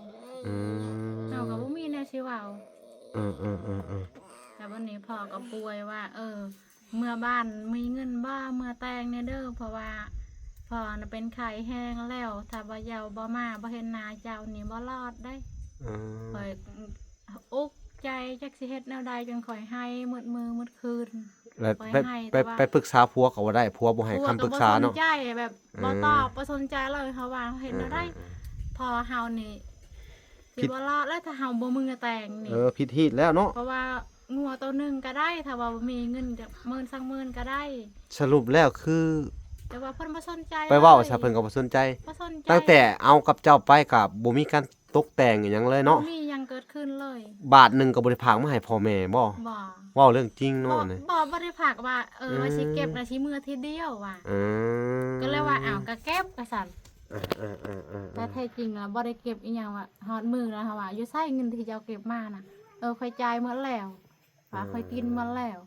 ອືມ ເຮົາກໍບໍ່ມີແນວຊິເວົ້າ. ເອີໆໆໆ ແລ້ວບັດນີ້ພໍ່ກໍປ່ວຍວ່າ ເອີ ເມືອບ້ານມີເງິນບໍ່ ເມືອແຕ່ງແດ່ເດີ ເພາະວ່າພໍ່ນະເປັນໄຂ້ແຮງແລ້ວ ຖ້າວ່າເຈົ້າບໍ່ມາ ບໍ່ເຫັນໜ້າເຈົ້ານີ້ບໍ່ລອດເດ້. ອືມ ຂ້ອຍອຸກໃຈ ຈັກຊິເຮັດແນວໃດ ຈົນຂ້ອຍໄຫ້ໝົດມື້ໝົດຄືນ. ແລ້ວ ຂ້ອຍໄຫ້ ໄປ ໄປ ແຕ່ວ່າ ໄປປຶກສາຜົວກໍບໍ່ໄດ້ ຜົວບໍ່ໃຫ້ຄຳປຶກສາເນາະ. ຜົວກໍບໍ່ສົນໃຈ ແບບ ອືມ ບໍ່ຕອບ ບໍ່ສົນໃຈເລີຍ ເຮົາວ່າເຮັດແນວໃດ. ອືມໆໆ ພໍ່ເຮົານີ້ ຜິດ ຊິບໍ່ລອດແລ້ວ ຖ້າເຮົາບໍ່ມືແຕ່ງນີ້. ເອີ ຜິດຮີດແລ້ວເນາະ ເພາະວ່າງົວໂຕໜຶ່ງກໍໄດ້ ຖ້າວ່າບໍ່ມີເງິນຈັກໝື່ນສອງໝື່ນກໍໄດ້. ສະຫຼຸບແລ້ວຄື ແຕ່ວ່າເພິ່ນບໍ່ສົນໃຈ ໄປເວົ້າຊະ ເລີຍ ເພິ່ນກໍບໍ່ສົນໃຈ ບໍ່ສົນໃຈ. ຕັ້ງແຕ່ເອົາກັບເຈົ້າໄປກໍບໍ່ມີການຕົກແຕ່ງອີ່ຫຍັງເລີຍເນາະ ບໍ່ມີຫຍັງເກີດຂຶ້ນເລີຍ. ບາດໜຶ່ງກໍບໍ່ໄດ້ຝາກມາໃຫ້ພໍ່ແມ່ບໍ່? ບໍ່. ເວົ້າເລື່ອງຈິງເນາະ ບໍ່ ນີ້ ບໍ່ ບໍ່ໄດ້ຝາກວ່າ ເອີ ອືມ ວ່າຊິເກັບ ແລ້ວຊິເມືອທີດຽວວ່າ. ອືມ ກໍເລີຍວ່າ ອ້າວ ກໍເກັບວ່າຊັ້ນ. ເອີໆໆໆ ແຕ່ແທ້ຈິງລະບໍ່ໄດ້ເກັບອີ່ຫຍັງວ່າ ຮອດມື້ແລ້ວເຮົາວ່າ ຢູ່ໃສເງິນທີ່ເຈົ້າເກັບມານະ? ເອີ ຂ້ອຍຈ່າຍໝົດແລ້ວ ວ່າ ເອີ ຂ້ອຍກິນໝົດແລ້ວ.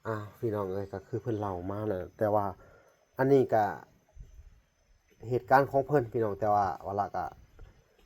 ອ້າວ ພີ່ນ້ອງເອີຍ ກໍຄືເພິ່ນເລົ່າມາແຫຼະ ແຕ່ວ່າອັນນີ້ກໍ ເຫດການຂອງເພິ່ນພີ່ນ້ອງ ແຕ່ວ່າວະລະກະ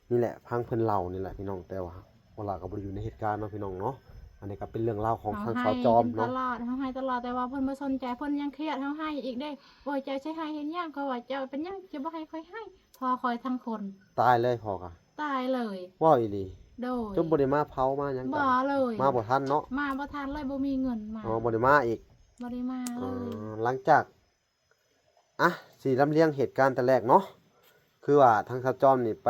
ນີ້ແຫຼະ ຟັງເພິ່ນເລົ່ານີ້ແຫຼະພີ່ນ້ອງ ແຕ່ວ່າວະລະກະບໍ່ໄດ້ຢູ່ໃນເຫດການເນາະພີ່ນ້ອງເນາະ. ອັນນີ້ກະເປັນເລື່ອງລາວຂອງທາງສາວຈອມເນາະ. ເຮົາໄຫ້ຕະຫຼອດ ເຮົາໄຫ້ຕະຫຼອດ ແຕ່ວ່າເພິ່ນບໍ່ສົນໃຈ ເພິ່ນຍັງຄຽດ ເຮົາໄຫ້ອີກເດ້. ໂອ້ຍ ເຈົ້າຊິໄຫ້ເຮັດຫຍັງ? ຂ້ອຍວ່າ ເຈົ້າເປັນຫຍັງຈະບໍ່ໃຫ້ຂ້ອຍໄຫ້? ພໍ່ຂ້ອຍທັງຄົນ ຕາຍເລີຍພໍ່ກະ ຕາຍເລີຍ ເວົ້າອີ່ຫຼີ. ໂດຍ ຈົນບໍ່ໄດ້ມາເຜົາມາຫຍັງ ບໍ່ເລີຍ ມາບໍ່ທັນເນາະ ມາບໍ່ທັນເລີຍ ບໍ່ມີເງິນມາ. ອໍ ບໍ່ໄດ້ມາອີກ ບໍ່ໄດ້ມາເລີຍ. ອໍ ຫຼັງຈາກ ອ່ະ ຊິລຳລຽງເຫດການແຕ່ແລກເນາະ ຄືວ່າທາງສາວຈອມນີ້ໄປ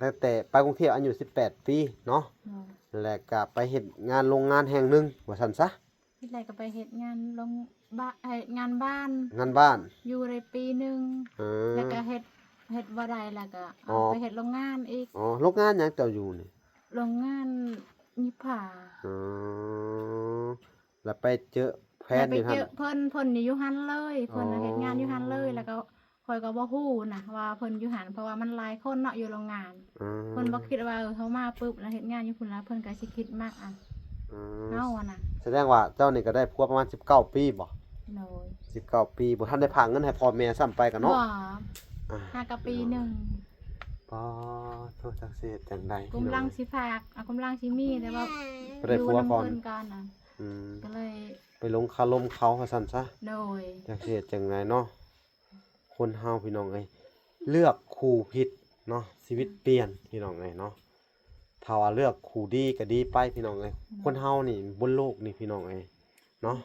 ຕັ້ງແຕ່ໄປກຸງເທບອາຍຸສິບແປດປີເນາະ ໂດຍ ແລ້ວກະໄປເຮັດງານໂລງງານແຫ່ງໜຶ່ງວ່າຊັ້ນຊະ. ທີແລກກໍໄປເຮັດງານໂລງ ບ້ານ ເຮັດງານບ້ານ ງານບ້ານ ຢູ່ໄດ້ປີໜຶ່ງ ເອີ ແລ້ວກໍເຮັດ ເຮັດບໍ່ໄດ້ ແລ້ວກໍ ອໍ ເອົາໄປເຮັດໂລງງານອີກ. ອໍ ໂລງງານຫຍັງເຈົ້າຢູ່ນີ້? ໂລງງານຫຍິບຜ້າ. ອໍ ແລ້ວໄປເຈີແຟນຢູ່ຫັ້ນ ແລ້ວໄປເຈີເພິ່ນ ເພິ່ນຢູ່ຫັ້ນເລີຍ ເພິ່ນ ອໍ ເຮັດງານຢູ່ຫັ້ນເລີຍ ແລ້ວກໍຂ້ອຍກໍບໍ່ຮູ້ນະວ່າເພິ່ນຢູ່ຫັ້ນ ເພາະວ່າມັນຫຼາຍຄົນເນາະ ຢູ່ໂລງງານ. ອໍ ເພິ່ນບໍ່ຄິດວ່າ ເອີ ເຮົາມາປຶບ ແລ້ວເຮັດງານຢູ່ພຸ້ນ ແລ້ວເພິ່ນກໍຊິຄິດມັກ ອ່າ ອໍ ເຮົາຫັ້ນນະ. ສະແດງວ່າເຈົ້ານີ້ກໍໄດ້ຜົວປະມານສິບເກົ້າປີບໍ? ໂດຍ ສິບເກົ້າປີ ບໍ່ທັນໄດ້ຝາກເງິນໃຫ້ພໍ່ແມ່ຊ້ຳໄປກັນເນາະ. ບໍ່ ອ່າ ຫາກໍປີໜຶ່ງ. ປາໂທ ຈັກຊິເຮັດຈັ່ງໃດ ກຳລັງຊິຝາກ ອາ ກຳລັງຊິມີ ແຕ່ວ່າບໍ່ໄດ້ຜົວກ່ອນ ຢູ່ນຳເພິ່ນກ່ອນນະ. ອືມ ກໍເລີຍໄປຫຼົງຄາລົມເຂົາວ່າຊັ້ນຊະ. ໂດຍ ຈັກຊິເຮັດຈັ່ງໃດເນາະ. ຄົນເຮົາພີ່ນ້ອງເອີຍ ເລືອກຄູ່ຜິດເນາະ ຊີວິດປ່ຽນພີ່ນ້ອງເອີຍເນາະ. ຖ້າວ່າເລືອກຄູ່ດີກໍດີໄປພີ່ນ້ອງເອີຍ. ອືມ ຄົນເຮົານີ້ ບົນໂລກນີ້ພີ່ນ້ອງເອີຍເນາະ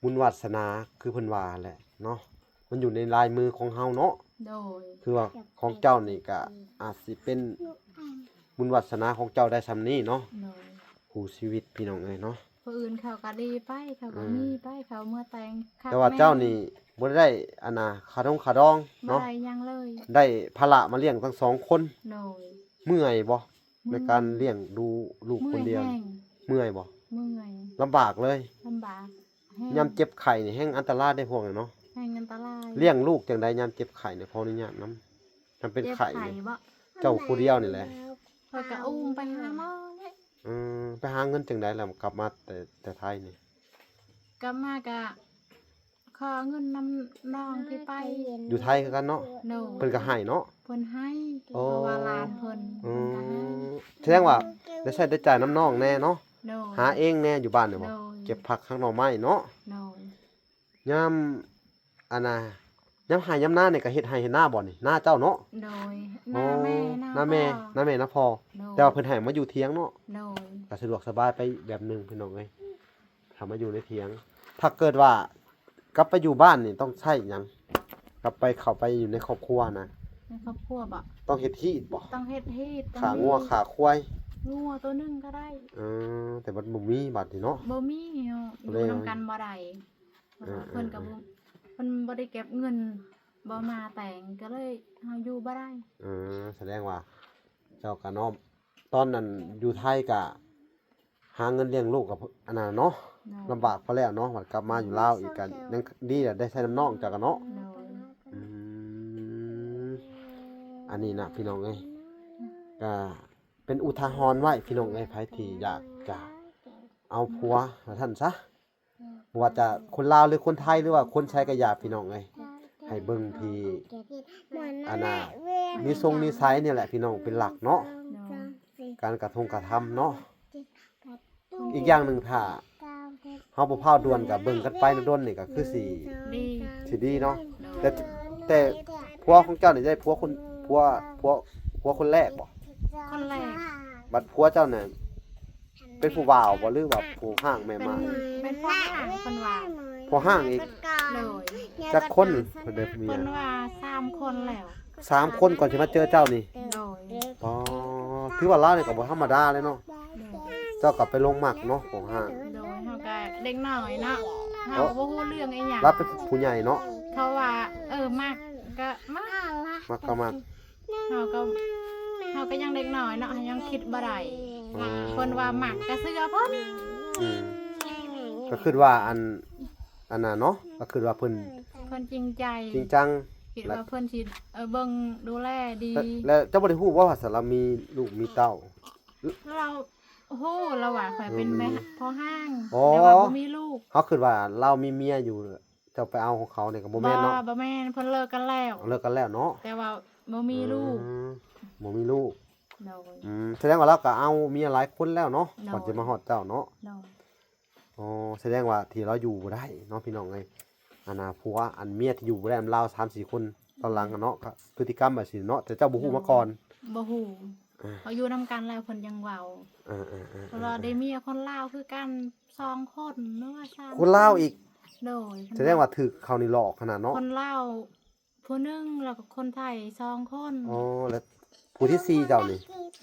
ບຸນວາດສະໜາຄືເພິ່ນວ່າແຫຼະເນາະ ມັນຢູ່ໃນລາຍມືຂອງເຮົາເນາະ. ໂດຍ ຄືວ່າຂອງເຈົ້ານີ້ກໍອາດຊິເປັນບຸນວາດສະໜາຂອງເຈົ້າໄດ້ຊ່ຳນີ້ເນາະ. ໂດຍ ຄູ່ຊີວິດພີ່ນ້ອງເອີຍເນາະ. ຜູ້ອື່ນເຂົາກໍດີໄປ ເຂົາກໍ ອືມ ມີໄປ ເຂົາເມືອແຕ່ງຄັກ ແຕ່ວ່າເຈົ້ານີ້ບໍ່ໄດ້ ອັນນ່າ ຄ່າດົງຄ່າດອງເນາະ ບໍ່ໄດ້ຫຍັງເລີຍ ໄດ້ພາລະມາລ້ຽງທັງສອງຄົນ. ໂດຍ ເມື່ອຍບໍ່ ເມື່ອຍ ໃນການລ້ຽງດູລູກຄົນດຽວ? ເມື່ອຍແຮງ ເມື່ອຍບໍ່? ເມື່ອຍ ລຳບາກເລີຍ ລຳບາກແຮງ. ຍາມເຈັບໄຂ້ນີ້ແຮງອັນຕະລາຍເດ້ພວກນີ້ເນາະ ແຮງອັນຕະລາຍ. ລ້ຽງລູກຈັ່ງໃດຍາມເຈັບໄຂ້ນີ້? ຂໍອະນຸຍາດນຳ ຍາມເປັນໄຂ້ ເຈັບໄຂ້ນີ້ ບໍ່? ເຈົ້າຜູ້ດຽວນີ້ແຫຼະ ຂ້ອຍກໍອຸ້ມໄປຫາໝໍເລີຍ. ອືມ ໄປຫາເງິນຈັ່ງໃດລະ ກັບມາແຕ່ ແຕ່ໄທນີ້? ກັບມາກະຂໍເງິນນຳນ້ອງທີ່ໄປ ຢູ່ໄທຄືກັນເນາະ. ໂດຍ ເພິ່ນກໍໃຫ້ເນາະ. ເພິ່ນໃຫ້ ໂອ້ ເພາະວ່າຫຼານເພິ່ນ ອືມ ເພິ່ນກໍໃຫ້. ສະແດງວ່າໄດ້ໃຊ້ໄດ້ຈ່າຍນຳນ້ອງແດ່ເນາະ. ໂດຍ ຫາເອງແດ່ຢູ່ບ້ານນີ້ບໍ່? ໂດຍ ເກັບຜັກຫາໜໍ່ໄມ້ເນາະ. ໂດຍ ຍາມ ອັນນ່າ ຍາມໄຮ່ຍາມນານີ້ກໍເຮັດໄຮ່ເຮັດນາບໍ່ນີ້? ນາເຈົ້າເນາະ? ໂດຍ ໂອ້ ນາແມ່ ນາແມ່ ນາພໍ່ ນາແມ່ນາພໍ່. ໂດຍ ແຕ່ວ່າເພິ່ນໃຫ້ມາຢູ່ຖຽງເນາະ. ໂດຍ ກໍສະດວກສະບາຍໄປອີກແບບໜຶ່ງພີ່ນ້ອງເອີຍ ຖ້າມາຢູ່ໃນຖຽງ. ຖ້າເກີດວ່າກັບໄປຢູ່ບ້ານນີ້ຕ້ອງໃຊ້ຫຍັງ? ກັບໄປ ເຂົ້າໄປຢູ່ໃນຄອບຄົວນະ ໃນຄອບຄົວບໍ? ຕ້ອງເຮັດຮີດບໍ? ຕ້ອງເຮັດຮີດ ຂ້າງົວຂ້າຄວາຍ. ງົວໂຕໜຶ່ງກໍໄດ້. ເອີ ແຕ່ມັນບໍ່ມີບາດນີ້ເນາະ. ບໍ່ມີເນາະ ຢູ່ນຳກັນບໍ່ໄດ້. ເອີ ເພິ່ນກໍບໍ່ ເອີ ເພິ່ນບໍ່ໄດ້ເກັບເງິນ ບໍ່ມາແຕ່ງ ກໍເລີຍເຮົາຢູ່ບໍ່ໄດ້. ເອີ ສະແດງວ່າເຈົ້າກໍເນາະ ຕອນນັ້ນຢູ່ໄທກໍຫາເງິນລ້ຽງລູກກັບອັນນັ້ນເນາະ. ໂດຍ ລຳບາກພໍແລ້ວເນາະ ບັດກັບມາຢູ່ລາວອີກກໍຍັງດີແຫຼະ ໄດ້ໃຊ້ນຳນ້ອງເຈົ້າກໍເນາະ. ໂດຍ ອືມ ອັນນີ້ນະພີ່ນ້ອງເອີຍ ກໍເປັນອຸທາຫອນໄວ້ພີ່ນ້ອງເອີຍ ໃຜທີ່ຢາກຈະເອົາຜົວວ່າຊັ້ນຊະ ບໍ່ວ່າຈະຄົນລາວ ຫຼື ຄົນໄທ ຫຼືວ່າຄົນໃສກໍຢ່າ ພີ່ນ້ອງເອີຍ ໃຫ້ເບິ່ງທີ່ ອັນນ່າ ນິສົງນິໄສນີ້ແຫຼະ ພີ່ນ້ອງ ເປັນຫຼັກເນາະ. ໂດຍ ການກະທົງກະທຳເນາະ. ອີກຢ່າງໜຶ່ງ ຖ້າເຮົາບໍ່ພ້າວດ່ວນ ກໍເບິ່ງກັນໄປດົນໆນີ້ ກໍຄືຊິ ດີ ຊິດີເນາະ. ໂດຍ ແຕ່ ແຕ່ຜົວຂອງເຈົ້ານີ້ ໄດ້ຜົວຄົນ ຜົວ ຜົວ ຜົວຄົນແລກບໍ່? ຄົນແລກ. ບັດຜົວເຈົ້ານັ້ນ ເປັນຜູ້ບ່າວບໍ່ ຫຼືວ່າຜູ້ຮ້າງແມ່ໝ້າຍ? ເປັນ ເປັນພໍ່ຮ້າງ ເພິ່ນວ່າ. ພໍ່ຮ້າງອີກ? ໂດຍ. ຈັກຄົນເພິ່ນໄດ້ເມຍ? ເພິ່ນວ່າສາມຄົນແລ້ວ. ສາມຄົນກ່ອນຊິມາເຈີເຈົ້ານີ້? ໂດຍ. ອໍ ຖືວ່າລາວນີ້ກໍບໍ່ທຳມະດາເລີຍເນາະ. ໂດຍ ເຈົ້າກໍໄປຫຼົງມັກເນາະ ຂອງຫ້າງ. ໂດຍ ເຮົາກໍເດັກນ້ອຍເນາະ ເຮົາກໍບໍ່ຮູ້ເລື່ອງອີ່ຫຍັງ. ລາວເປັນຜູ້ໃຫຍ່ເນາະ. ເຂົາວ່າ ເອີ ມັກກໍມັກ ມັກກໍມັກ. ເຮົາກໍ ເຮົາກໍຍັງເດັກນ້ອຍເນາະ ເຮົາຍັງຄິດບໍ່ໄດ້. ອໍ ເພິ່ນວ່າມັກກໍເຊື່ອເພິ່ນ. ອືມ ກໍຄິດວ່າອັນ ອັນນັ້ນເນາະ ກໍຄິດວ່າເພິ່ນ ເພິ່ນຈິງໃຈ ຈິງຈັງ ຄິດວ່າເພິ່ນຊິ ເອີ ເບິ່ງດູແລດີ. ແລະ ແລະເຈົ້າບໍ່ໄດ້ຮູ້ບໍ່ວ່າ ວ່າລາວມີລູກມີເຕົ້າ? ລາວ ໂອ້ໂຫ ລາວວ່າຂ້ອຍເປັນແມ່ ອືມ ພໍ່ຮ້າງ ອໍ ແຕ່ວ່າບໍ່ມີລູກ. ເຮົາຄິດວ່າລາວມີເມຍຢູ່ ເຈົ້າໄປເອົາຂອງເຂົານີ້ກໍບໍ່ແມ່ນເນາະ. ບໍ່ ບໍ່ແມ່ນ ເພິ່ນເລີກກັນແລ້ວ. ເລີກກັນແລ້ວເນາະ ແຕ່ວ່າບໍ່ມີລູກ. ອືມ ບໍ່ມີລູກ. ໂດຍ ອືມ ສະແດງວ່າລາວກໍເອົາເມຍຫຼາຍຄົນແລ້ວເນາະ ໂດຍ ກ່ອນຈະມາຮອດເຈົ້າເນາະ. ໂດຍ ອໍ ສະແດງວ່າທີ່ລາວຢູ່ບໍ່ໄດ້ເນາະ ພີ່ນ້ອງເອີຍ. ອັນນ່າ ຜົວ ອັນເມຍທີ່ຢູ່ບໍ່ໄດ້ນຳລາວສາມສີ່ຄົນຕອນຫຼັງຫັ້ນເນາະ ກໍພຶດຕິກຳແບບຊີ້ເນາະ ແຕ່ເຈົ້າບໍ່ຮູ້ມາກ່ອນ. ໂດຍ ບໍ່ຮູ້. ອ່າ ເຮົາຢູ່ນຳກັນແລ້ວເພິ່ນຈັ່ງເວົ້າ. ເອີໆໆໆ ເພາະວ່າໄດ້ເມຍຄົນລາວຄືກັນສອງຄົນ ຫຼືວ່າສາມຄົນ. ຄົນລາວອີກ? ໂດຍ ສະແດງວ່າຖືກເຂົານີ້ຫຼອກຂະໜາດເນາະ. ຄົນລາວຜູ້ໜຶ່ງ ແລ້ວກໍຄົນໄທສອງຄົນ. ອໍ ແລ້ວຜູ້ທີສີ່ເຈົ້ານີ້?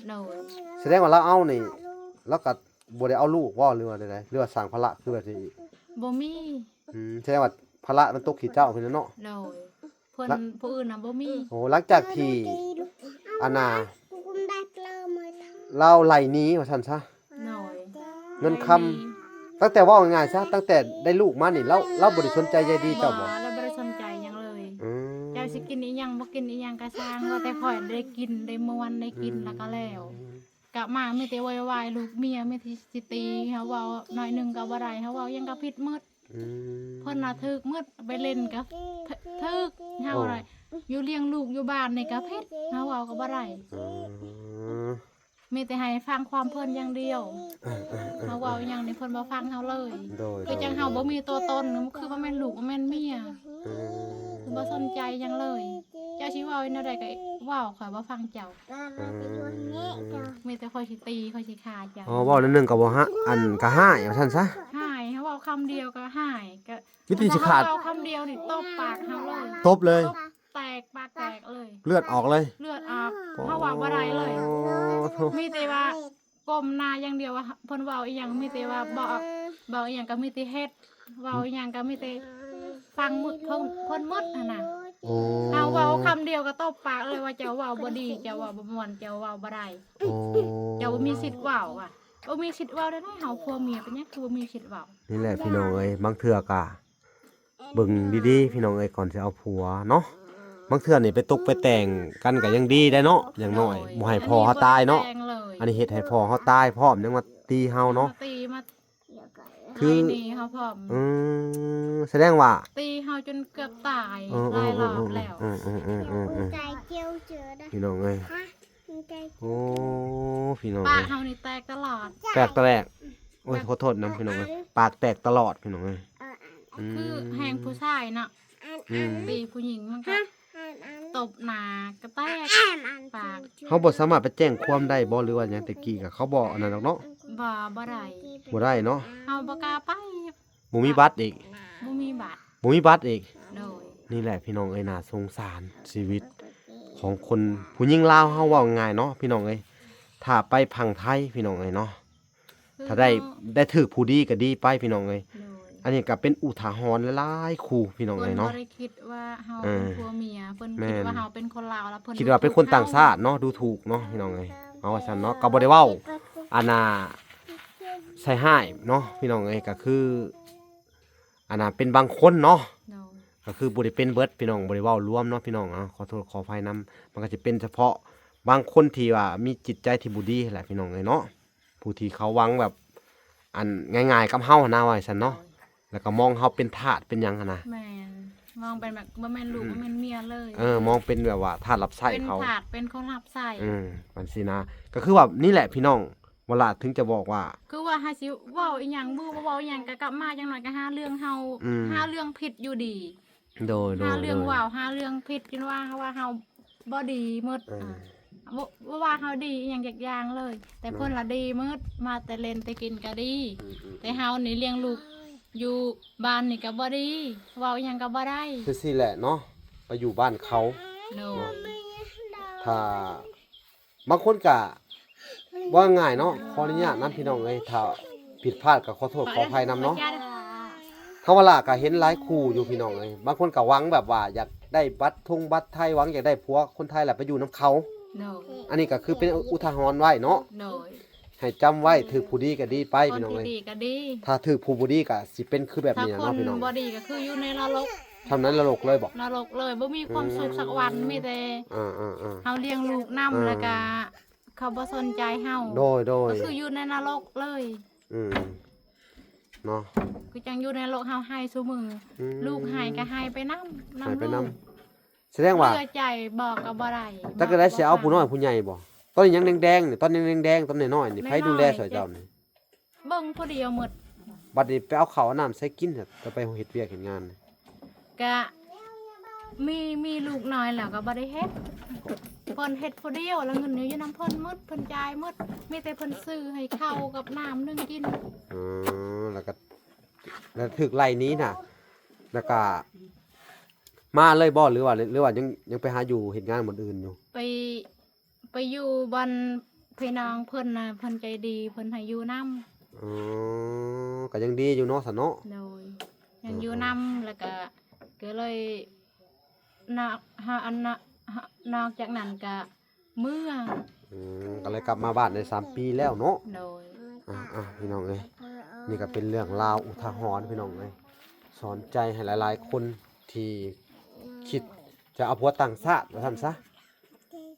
ໂດຍ ສະແດງວ່າລາວເອົານີ້ ລາວກໍບໍ່ໄດ້ເອົາລູກບໍ່ ຫຼືວ່າໃດໆ ຫຼືວ່າສ້າງພາລະຄືແບບນີ້ອີກ? ບໍ່ມີ. ອືມ ສະແດງວ່າພາລະມັນຕົກທີ່ເຈົ້າພຸ້ນແຫຼະເນາະ. ໂດຍ ເພິ່ນ ລະ ຜູ້ອື່ນນະບໍ່ມີ. ໂອ້ ຫຼັງຈາກທີ່ ອັນນ່າ ລາວໄລ່ໜີວ່າຊັ້ນຊະ. ໂດຍ ເງິນຄຳ ໄລ່ໜີ ຕັ້ງແຕ່ ເວົ້າງ່າຍໆຊະ ຕັ້ງແຕ່ໄດ້ລູກມານີ້ ລາວ ລາວບໍ່ໄດ້ສົນໃຈໃຍດີເຈົ້າບໍ່? ບໍ່ ລາວບໍ່ໄດ້ສົນໃຈຫຍັງເລີຍ. ອືມ ເຈົ້າຊິກິນອີ່ຫຍັງ ບໍ່ກິນອີ່ຫຍັງກໍຊ່າງ ວ່າແຕ່ຂ້ອຍໄດ້ກິນ ໄດ້ມ່ວນ ໄດ້ກິນ ອືມ ແລ້ວກໍແລ້ວ. ກັບມາມີແຕ່ໂວຍວາຍ ລູກເມຍມີແຕ່ຊິຕີ ເຮົາເວົ້າໜ້ອຍໜຶ່ງກໍບໍ່ໄດ້ ເຮົາເວົ້າຫຍັງກໍຜິດໝົດ. ອືມ ເພິ່ນນະຖືກໝົດ ໄປຫຼິ້ນກໍ ຖືກ ເຮົາ ໂອ້ ນະຢູ່ລ້ຽງລູກຢູ່ບ້ານນີ້ກໍຜິດ ເຮົາເວົ້າກໍບໍ່ໄດ້. ອືມ ມີແຕ່ໃຫ້ຟັງຄວາມເພິ່ນຢ່າງດຽວ. ເອີໆໆໆ ເຮົາເວົ້າຫຍັງນີ້ເພິ່ນບໍ່ຟັງເຮົາເລີຍ. ໂດຍ ຄືຈັ່ງເຮົາບໍ່ມີຕົວຕົນ ຄືບໍ່ແມ່ນລູກບໍ່ແມ່ນເມຍ. ອືມ ຄືບໍ່ສົນໃຈຫຍັງເລີຍ ເຈົ້າຊິເວົ້າແນວໃດກໍເວົ້າ ຂ້ອຍບໍ່ຟັງເຈົ້າ. ອືມ ມີແຕ່ຂ້ອຍຊິຕີ ຂ້ອຍຊິຂ້າເຈົ້າ. ອໍ ເວົ້າແນວໜຶ່ງກໍບໍ່ຮະ ອັນ ກໍຮ້າຍວ່າຊັ້ນຊະ. ຮ້າຍ ເຮົາເວົ້າຄຳດຽວກໍຮ້າຍ ກໍມີແຕ່ຊິຂາດ ເຮົາເວົ້າຄຳດຽວນີ້ຕົບປາກເຮົາເລີຍ. ຕົບເລີຍ ຕົບແຕກ ປາກແຕກເລີຍ ເລືອດອອກເລີຍ ເລືອດອອກ. ໂອ້ ເຮົາເວົ້າບໍ່ໄດ້ເລີຍ. ໂອ້ໂທ້ ມີແຕ່ວ່າກົ້ມໜ້າຢ່າງດຽວ ວ່າເພິ່ນເວົ້າອີ່ຫຍັງ ມີແຕ່ວ່າບອກ ບອກອີ່ຫຍັງກໍມີແຕ່ເຮັດ ເວົ້າອີ່ຫຍັງກໍມີແຕ່ຟັງໝົດ ເພິ່ນ ເພິ່ນໝົດຫັ້ນນະ. ໂອ້ ເຮົາເວົ້າຄຳດຽວກໍຕົບປາກເລີຍວ່າ ເຈົ້າເວົ້າບໍ່ດີ ເຈົ້າເວົ້າບໍ່ມ່ວນ ເຈົ້າເວົ້າບໍ່ໄດ້. ໂອ້ ເຈົ້າບໍ່ມີສິດເວົ້າວ່າ ບໍ່ມີສິດເວົ້າໄດ້ໃດ ເຮົາຜົວເມຍເປັນຫຍັງຄືບໍ່ມີສິດເວົ້າ? ນີ້ແຫຼະພີ່ນ້ອງເອີຍ ບາງເທື່ອກະ ເບິ່ງດີໆ ພີ່ນ້ອງເອີຍ ກ່ອນຊິເອົາຜົວເນາະ. ບາງເທື່ອນີ້ໄປຕົກໄປແຕ່ງກັນກໍຍັງດີໄດ໋ເນາະ ຢ່າງໜ້ອຍ ໂດຍ ບໍ່ໃຫ້ພໍ່ເຮົາຕາຍເນາະ. ອັນນີ້ເຮັດໃຫ້ພໍ່ເຮົາຕາຍພ້ອມ ຍັງມາຕີເຮົາເນາະ ມາຕີມາ ຄື ໄລ່ໜີເຮົາພ້ອມ. ອືມ ສະແດງວ່າ ຕີເຮົາຈົນເກືອບຕາຍ ເອີໆໆໆໆ ຫຼາຍລອບແລ້ວ. ເອີໆໆໆໆ ພີ່ນ້ອງເອີຍ. ໂອ້ ພີ່ນ້ອງເອີຍ ປາກເຮົານີ້ແຕກຕະຫຼອດ ແຕກຕະແຫຼກ. ໂອ້ຍ ຂໍໂທດນຳພີ່ນ້ອງເອີຍ ປາກແຕກຕະຫຼອດພີ່ນ້ອງເອີຍ. ອືມ ຄືແຮງຜູ້ຊາຍເນາະ ອືມ ຕີຜູ້ຍິງມັນກໍຕົບໜ້າກະແຕກປາກ. ເຮົາບໍ່ສາມາດໄປແຈ້ງຄວາມໄດ້ບໍ່ ຫຼືວ່າຫຍັງ? ແຕ່ກີ້ກໍເຂົາບໍ່ອັນນັ້ນດອກເນາະ. ບໍ່ ບໍ່ໄດ້ ບໍ່ໄດ້ເນາະ ເຮົາບໍ່ກ້າໄປ. ບໍ່ມີບັດອີກ ບໍ່ມີບັດ ບໍ່ມີບັດອີກ. ໂດຍ ນີ້ແຫຼະພີ່ນ້ອງເອີຍ ໜ້າສົງສານຊີວິດຂອງຄົນຜູ້ຍິງລາວເຮົາ ເວົ້າງ່າຍເນາະພີ່ນ້ອງເອີຍ. ຖ້າໄປຝັ່ງໄທພີ່ນ້ອງເອີຍເນາະ ຄື ຖ້າໄດ້ ເຮົາ ໄດ້ຖືກຜູ້ດີກໍດີໄປພີ່ນ້ອງເອີຍ. ໂດຍ ອັນນີ້ກໍເປັນອຸທາຫອນຫຼາຍໆຄູ່ພີ່ນ້ອງເອີຍເນາະ. ເພິ່ນບໍ່ໄດ້ຄິດວ່າເຮົາ ເອີ ເປັນຜົວເມຍ ເພິ່ນ ແມ່ນ ຄິດວ່າເຮົາເປັນຄົນລາວ ແລ້ວເພິ່ນ ຄິດວ່າເປັນຄົນຕ່າງຊາດເນາະ ດູຖູກເນາະ ໂດຍ ພີ່ນ້ອງເອີຍ. ເອົາວ່າຊັ້ນເນາະ ກໍບໍ່ໄດ້ເວົ້າ ອັນນ່າ ໃສ່ຮ້າຍເນາະພີ່ນ້ອງເອີຍ ກໍຄື ອັນນ່າ ເປັນບາງຄົນເນາະ. ໂດຍ ກໍຄືບໍ່ໄດ້ເປັນເບິດພີ່ນ້ອງ ບໍ່ໄດ້ເວົ້າລວມເນາະພີ່ນ້ອງ. ເອົາ ຂໍໂທດຂໍອະໄພນຳ ມັນກໍຈະເປັນສະເພາະບາງຄົນທີ່ວ່າມີຈິດໃຈທີ່ບໍ່ດີຫັ້ນແຫຼະພີ່ນ້ອງເອີຍເນາະ ຜູ້ທີ່ເຂົາຫວັງແບບ ອັນ ງ່າຍໆກັບເຮົາຫັ້ນນະ ວ່າຊັ້ນເນາະ. ໂດຍ ແລ້ວກໍມອງເຮົາເປັນທາດເປັນຫຍັງຫັ້ນນະ. ແມ່ນ ມອງເປັນແບບບໍ່ແມ່ນລູກ ອືມ ບໍ່ແມ່ນເມຍເລີຍ. ເອີ ມອງເປັນແບບວ່າທາດຮັບໃຊ້ເຂົາ ເປັນທາດ ເປັນຄົນຮັບໃຊ້. ອືມ ມັນຊີ້ນະ ກໍຄືວ່ານີ້ແຫຼະພີ່ນ້ອງ ເວລາເຖິງຈະບອກວ່າ ຄືວ່າຫາຊິເວົ້າອີ່ຫຍັງ ບໍ່ເວົ້າອີ່ຫຍັງກໍກັບມາ ຢ່າງໜ້ອຍກໍຫາເລື່ອງເຮົາ ອືມ ຫາເລື່ອງຜິດຢູ່ດີ. ໂດຍໆໆ ຫາເລື່ອງເວົ້າ ຫາເລື່ອງຜິດ ຈົນວ່າເຮົາວ່າເຮົາບໍ່ດີໝົດ. ເອີ ອ່າ ບໍ່ ບໍ່ວ່າເຮົາດີອີ່ຫຍັງຈັກຢ່າງເລີຍ ແຕ່ ເນາະ ເພິ່ນລະດີໝົດ ມາແຕ່ຫຼິ້ນແຕ່ກິນກໍດີ. ອືມໆໆ ແຕ່ເຮົານີ້ລ້ຽງລູກຢູ່ບ້ານນີ້ກໍບໍ່ດີ ເວົ້າອີ່ຫຍັງກໍບໍ່ໄດ້. ຄືຊີ້ແຫຼະເນາະ ໄປຢູ່ບ້ານເຂົາ. ໂດຍ ເນາະ ຖ້າ ບາງຄົນກະ ວ່າງ່າຍເນາະ ຂໍອະນຸຍາດນຳພີ່ນ້ອງເອີຍ ຖ້າຜິດພາດກໍຂໍໂທດຂໍອະໄພນຳເນາະ. ເຮົາວ່າລະກໍເຫັນຫຼາຍຄູ່ຢູ່ພີ່ນ້ອງເອີຍ ບາງຄົນກໍຫວັງແບບວ່າຢາກໄດ້ບັດທົ່ງບັດໄທ ຫວັງຢາກໄດ້ຜົວຄົນໄທ ແລ້ວໄປຢູ່ນຳເຂົາ. ໂດຍ ອັນນີ້ກໍຄືເປັນອຸທາຫອນໄວ້ເນາະ. ໂດຍ ໃຫ້ຈຳໄວ້ ຖືກຜູ້ດີກໍດີໄປພີ່ນ້ອງເອີຍ ຖືກຜູ້ດີກໍດີ ຖ້າຖືກຜູ້ບໍ່ດີກໍຊິເປັນຄືແບບນີ້ນະເນາະພີ່ນ້ອງ. ບໍ່ດີກໍຄືຢູ່ໃນນະລົກ ທຳໃນນະລົກເລີຍບໍ? ນະລົກເລີຍ ບໍ່ມີຄວາມສຸກສັກວັນ ອືມ ມີແຕ່ ອ່າໆໆ ເຮົາລ້ຽງລູກນຳ ອ່າ ແລ້ວກໍ ເຂົາບໍ່ສົນໃຈເຮົາ. ໂດຍໆ ກໍຄືຢູ່ໃນນະລົກເລີຍ. ອືມ ເນາະ ຄືຈັ່ງຢູ່ໃນໂລກເຮົາໄຫ້ຊຸມື້. ອືມ ລູກໄຫ້ກໍໄຫ້ໄປນຳ ນຳ ໄຫ້ໄປນຳ ລູກ. ສະແດງວ່າ ເຫຼືອໃຈບອກກໍບໍ່ໄດ້ ຈັກຈະໄດ້ຊິເອົາຜູ້ນ້ອຍຜູ້ໃຫຍ່ບໍ? ຕອນນີ້ຍັງແດງໆນີ້ ຕອນຍັງແດງໆ ຕອນນ້ອຍໆນີ້ ໃຜດູແລຊ່ອຍເຈົ້ານີ້? ເບິ່ງຜູ້ດຽວໝົດ. ບັດນີ້ໄປເອົາເຂົ້າເອົານ້ຳໃສ່ກິນ ແລ້ວໄປເຮັດວຽກເຮັດງານ. ກະມີ ມີລູກນ້ອຍແລ້ວກໍບໍ່ໄດ້ເຮັດ ເພິ່ນເຮັດຜູ້ດຽວ ແລ້ວເງິນຢູ່ນຳເພິ່ນໝົດ ເພິ່ນຈ່າຍໝົດ ມີແຕ່ເພິ່ນຊື້ໃຫ້ເຂົ້າກັບນ້ຳໜຶ່ງກິນ. ອໍ ແລ້ວກໍ ແລ້ວຖືກໄລ່ໜີນະ ແລ້ວກໍມາເລີຍບໍ່ ຫຼືວ່າ ຫຼືວ່າຍັງ ຍັງໄປຫາຢູ່ເຮັດງານບ່ອນອື່ນຢູ່? ໄປ ໄປຢູ່ບ່ອນພີ່ນ້ອງເພິ່ນນະ ເພິ່ນໃຈດີ ເພິ່ນໃຫ້ຢູ່ນຳ. ອໍ ກໍຍັງດີຢູ່ເນາະ ຊັ້ນເນາະ. ໂດຍ ຍັງຢູ່ນຳ ເອີໆໆ ແລ້ວກໍ ກໍເລີຍ ນອກ ເຮົາ ອັນ ນອກ ນອກຈາກນັ້ນກໍເມືອ. ອືມ ກໍເລີຍກັບມາບ້ານໄດ້ສາມປີແລ້ວເນາະ. ໂດຍ ອ່າໆ ພີ່ນ້ອງເອີຍ ນີ້ກໍເປັນເລື່ອງລາວອຸທາຫອນ ພີ່ນ້ອງເອີຍ ສອນໃຈໃຫ້ຫຼາຍໆຄົນທີ່ຄິດຈະເອົາຜົວຕ່າງຊາດວ່າຊັ້ນຊະ.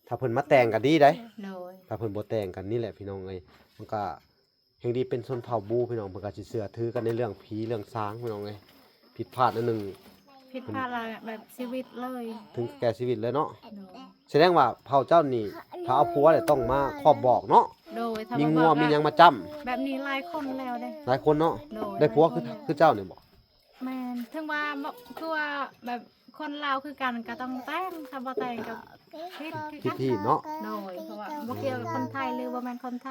ຖ້າເພິ່ນມາແຕ່ງກໍດີໄດ໋. ໂດຍ ຖ້າເພິ່ນບໍ່ແຕ່ງກັນນີ້ແຫຼະພີ່ນ້ອງເອີຍ ມັນກໍແຮ່ງດີເປັນຊົນເຜົ່າບູພີ່ນ້ອງ ເພິ່ນກໍຊິເຊື່ອຖືກັນໃນເລື່ອງຜີເລື່ອງຊາງພີ່ນ້ອງເອີຍ. ຜິດພາດອັນໜຶ່ງ ຜິດພາດແລ້ວແບບຊີວິດເລີຍ ເຖິງແກ່ຊີວິດເລີຍເນາະ. ໂດຍ ສະແດງວ່າເຜົ່າເຈົ້ານີ້ ຖ້າເອົາຜົວແລ້ວຕ້ອງມາຄອບບອກເນາະ. ໂດຍ ມີງົວມີຫຍັງມາຈ້ຳ ແບບນີ້ຫຼາຍຄົນແລ້ວເດ້ ຫຼາຍຄົນເນາະ. ໂດຍ ໄດ້ຜົວຄື ຄືເຈົ້ານີ້ບໍ? ແມ່ນ ເຖິງວ່າ ຄືວ່າແບບຄົນລາວຄືກັນກໍຕ້ອງແຕ່ງ ຖ້າບໍ່ແຕ່ງກໍຜິດຄືກັນ ຜິດທີ່ເນາະ. ໂດຍ ເພາະວ່າບໍ່ກ່ຽວກັບຄົນໄທ ຫຼືບໍ່ແມ່ນຄົນໄທ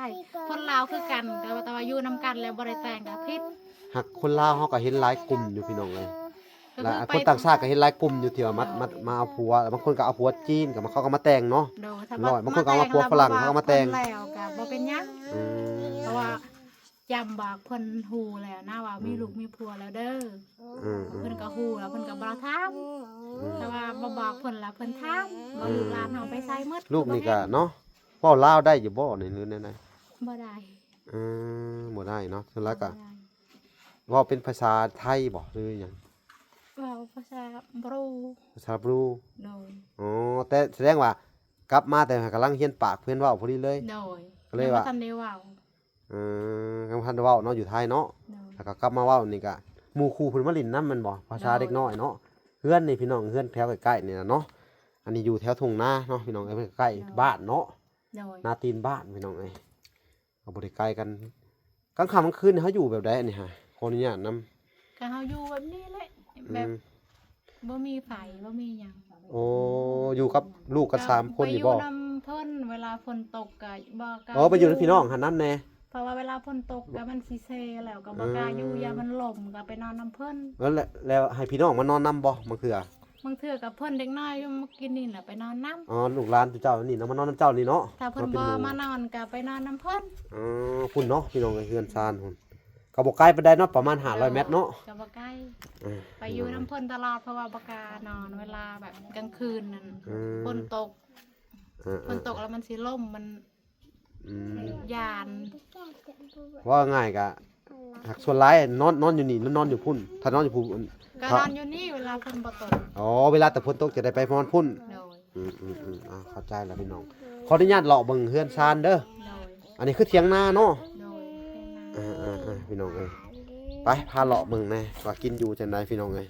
ຄົນລາວຄືກັນ ແຕ່ວ່າ ແຕ່ວ່າຢູ່ນຳກັນແລ້ວບໍ່ໄດ້ແຕ່ງກໍຜິດ. ຫາກຄົນລາວເຮົາກໍເຫັນຫຼາຍກຸ່ມຢູ່ພີ່ນ້ອງເອີຍ ແລ້ວຄົນຕ່າງຊາດກໍເຫັນຫຼາຍກຸ່ມຢູ່ທີ່ວ່າມາ ມາ ມາເອົາຜົວ ບາງຄົນກໍເອົາຜົວຈີນ ກໍມາ ເຂົາກໍມາແຕ່ງເນາະ. ໂດຍ ບາງຄົນກໍເອົາມາຜົວຝຣັ່ງ ເຂົາກໍມາແຕ່ງ ແລ້ວກໍບໍ່ເປັນຫຍັງ. ອືມ ເພາະວ່າ ຈຳບອກເພິ່ນຮູ້ແລ້ວນະວ່າມີ ອືມ ລູກມີຜົວແລ້ວເດີ. ອືມໆ ເພິ່ນກໍຮູ້ແລ້ວ ເພິ່ນກໍບໍ່ຖາມ. ອືມ ແຕ່ວ່າບໍ່ບອກເພິ່ນລະເພິ່ນຖາມ ອືມ ວ່າລູກຫຼານເຮົາໄປໃສໝົດ. ລູກນີ້ກໍເນາະ ເວົ້າລາວໄດ້ຢູ່ບໍ່ນີ້ ຫຼືແນວໃດ? ບໍ່ໄດ້. ເອີ ບໍ່ໄດ້ເນາະ ສ່ວນຫຼາຍກໍ ບໍ່ໄດ້ ເວົ້າເປັນພາສາໄທບໍ່ ຫຼືຫຍັງ? ເວົ້າພາສາບຣູ. ພາສາບຣູ. ໂດຍ. ອໍ ແຕ່ສະແດງວ່າກັບມາແຕ່ກຳລັງຮຽນປາກຮຽນເວົ້າພໍດີເລີຍ. ໂດຍ. ກໍເລີຍວ່າ ຍັງບໍ່ທັນໄດ້ເວົ້າ. ເອີ ຍັງບໍ່ທັນໄດ້ເວົ້າເນາະ ຢູ່ໄທເນາະ. ໂດຍ. ແລ້ວກໍກັບມາເວົ້ານີ້ກະ ໝູ່ຄູ່ເພິ່ນມາຫຼິ້ນນຳແມ່ນບໍ່? ພາສາເດັກນ້ອຍເນາະ. ໂດຍ. ເຮືອນນີ້ພີ່ນ້ອງ ເຮືອນແຖວໃກ້ໆນີ້ລະເນາະ. ອັນນີ້ຢູ່ແຖວທົ່ງນາເນາະ ພີ່ນ້ອງເອີຍ ໃກ້ ໂດຍ ບ້ານເນາະ. ໂດຍ. ນາຕີນບ້ານ ພີ່ນ້ອງເອີຍ ກໍບໍ່ໄດ້ໄກກັນ. ກາງຄ່ຳກາງຄືນເຮົາຢູ່ແບບໃດອັນນີ້ຫາ? ຂໍອະນຸຍາດນຳ. ກໍເຮົາຢູ່ແບບນີ້ແຫຼະ ອືມ ແບບ ບໍ່ມີໃຜ ບໍ່ມີຫຍັງ. ໂອ້ ຢູ່ກັບລູກກັນສາມຄົນນີ້ບໍ່? ໄປຢູ່ນຳເພິ່ນ ເວລາຝົນຕົກກໍບໍ່ກ້າ. ອໍ ໄປຢູ່ນຳພີ່ນ້ອງຫັ້ນນຳແດ່. ເພາະວ່າເວລາຝົນຕົກກໍມັນຊິເຊແລ້ວ ກໍບໍ່ກ້າຢູ່. ອືມ ຢ້ານມັນລົ້ມ ກໍໄປນອນນຳເພິ່ນ. ແລ້ວ ແລ້ວໃຫ້ພີ່ນ້ອງມານອນນຳບໍ່ບາງເທື່ອ? ບາງເທື່ອກໍເພິ່ນເດັກນ້ອຍຢູ່ມາກິນນີ້ແຫຼະໄປນອນນຳ. ອໍ ລູກຫຼານເຈົ້ານີ້ນະ ມານອນນຳເຈົ້ານີ້ເນາະ. ຖ້າເພິ່ນບໍ່ມານອນກໍໄປນອນນຳເພິ່ນ. ອໍ ພຸ້ນເນາະ ພີ່ນ້ອງເອີຍ ເຮືອນຊານພຸ້ນ. ກໍບໍ່ໄກປານໃດເນາະ ປະມານຫ້າຮ້ອຍແມັດເນາະ. ກໍບໍ່ໄກ. ເອີ ໄປຢູ່ນຳເພິ່ນຕະຫຼອດ ເພາະວ່າບໍ່ກ້ານອນເວລາແບບກາງຄືນນັ້ນ. ອືມ ຝົນຕົກ. ເອີໆ ຝົນຕົກແລ້ວມັນຊິລົ້ມ ມັນ ອືມ ຢ້ານ. ເວົ້າງ່າຍກະ ຫາກສ່ວນຫຼາຍນອນ ນອນຢູ່ນີ້ ນອນຢູ່ພຸ້ນ. ຖ້ານອນຢູ່ພຸ້ນ ກໍນອນຢູ່ນີ້ເວລາຝົນບໍ່ຕົກ. ອໍ ເວລາແຕ່ຝົນຕົກຈະໄດ້ໄປນອນພຸ້ນ. ໂດຍ. ອືມໆໆ ອ່າ ເຂົ້າໃຈແລ້ວພີ່ນ້ອງ. ຂໍອະນຸຍາດເລາະເບິ່ງເຮືອນຊານເດີ. ໂດຍ. ອັນນີ້ຄືຖຽງນາເນາະ. ໂດຍ ຖຽງນາ. ອ່າໆໆ ພີ່ນ້ອງເອີຍ ໄປ ພາເລາະເບິ່ງແດ່ວ່າກິນຢູ່ຈັ່ງໃດ ພີ່ນ້ອງເອີຍ.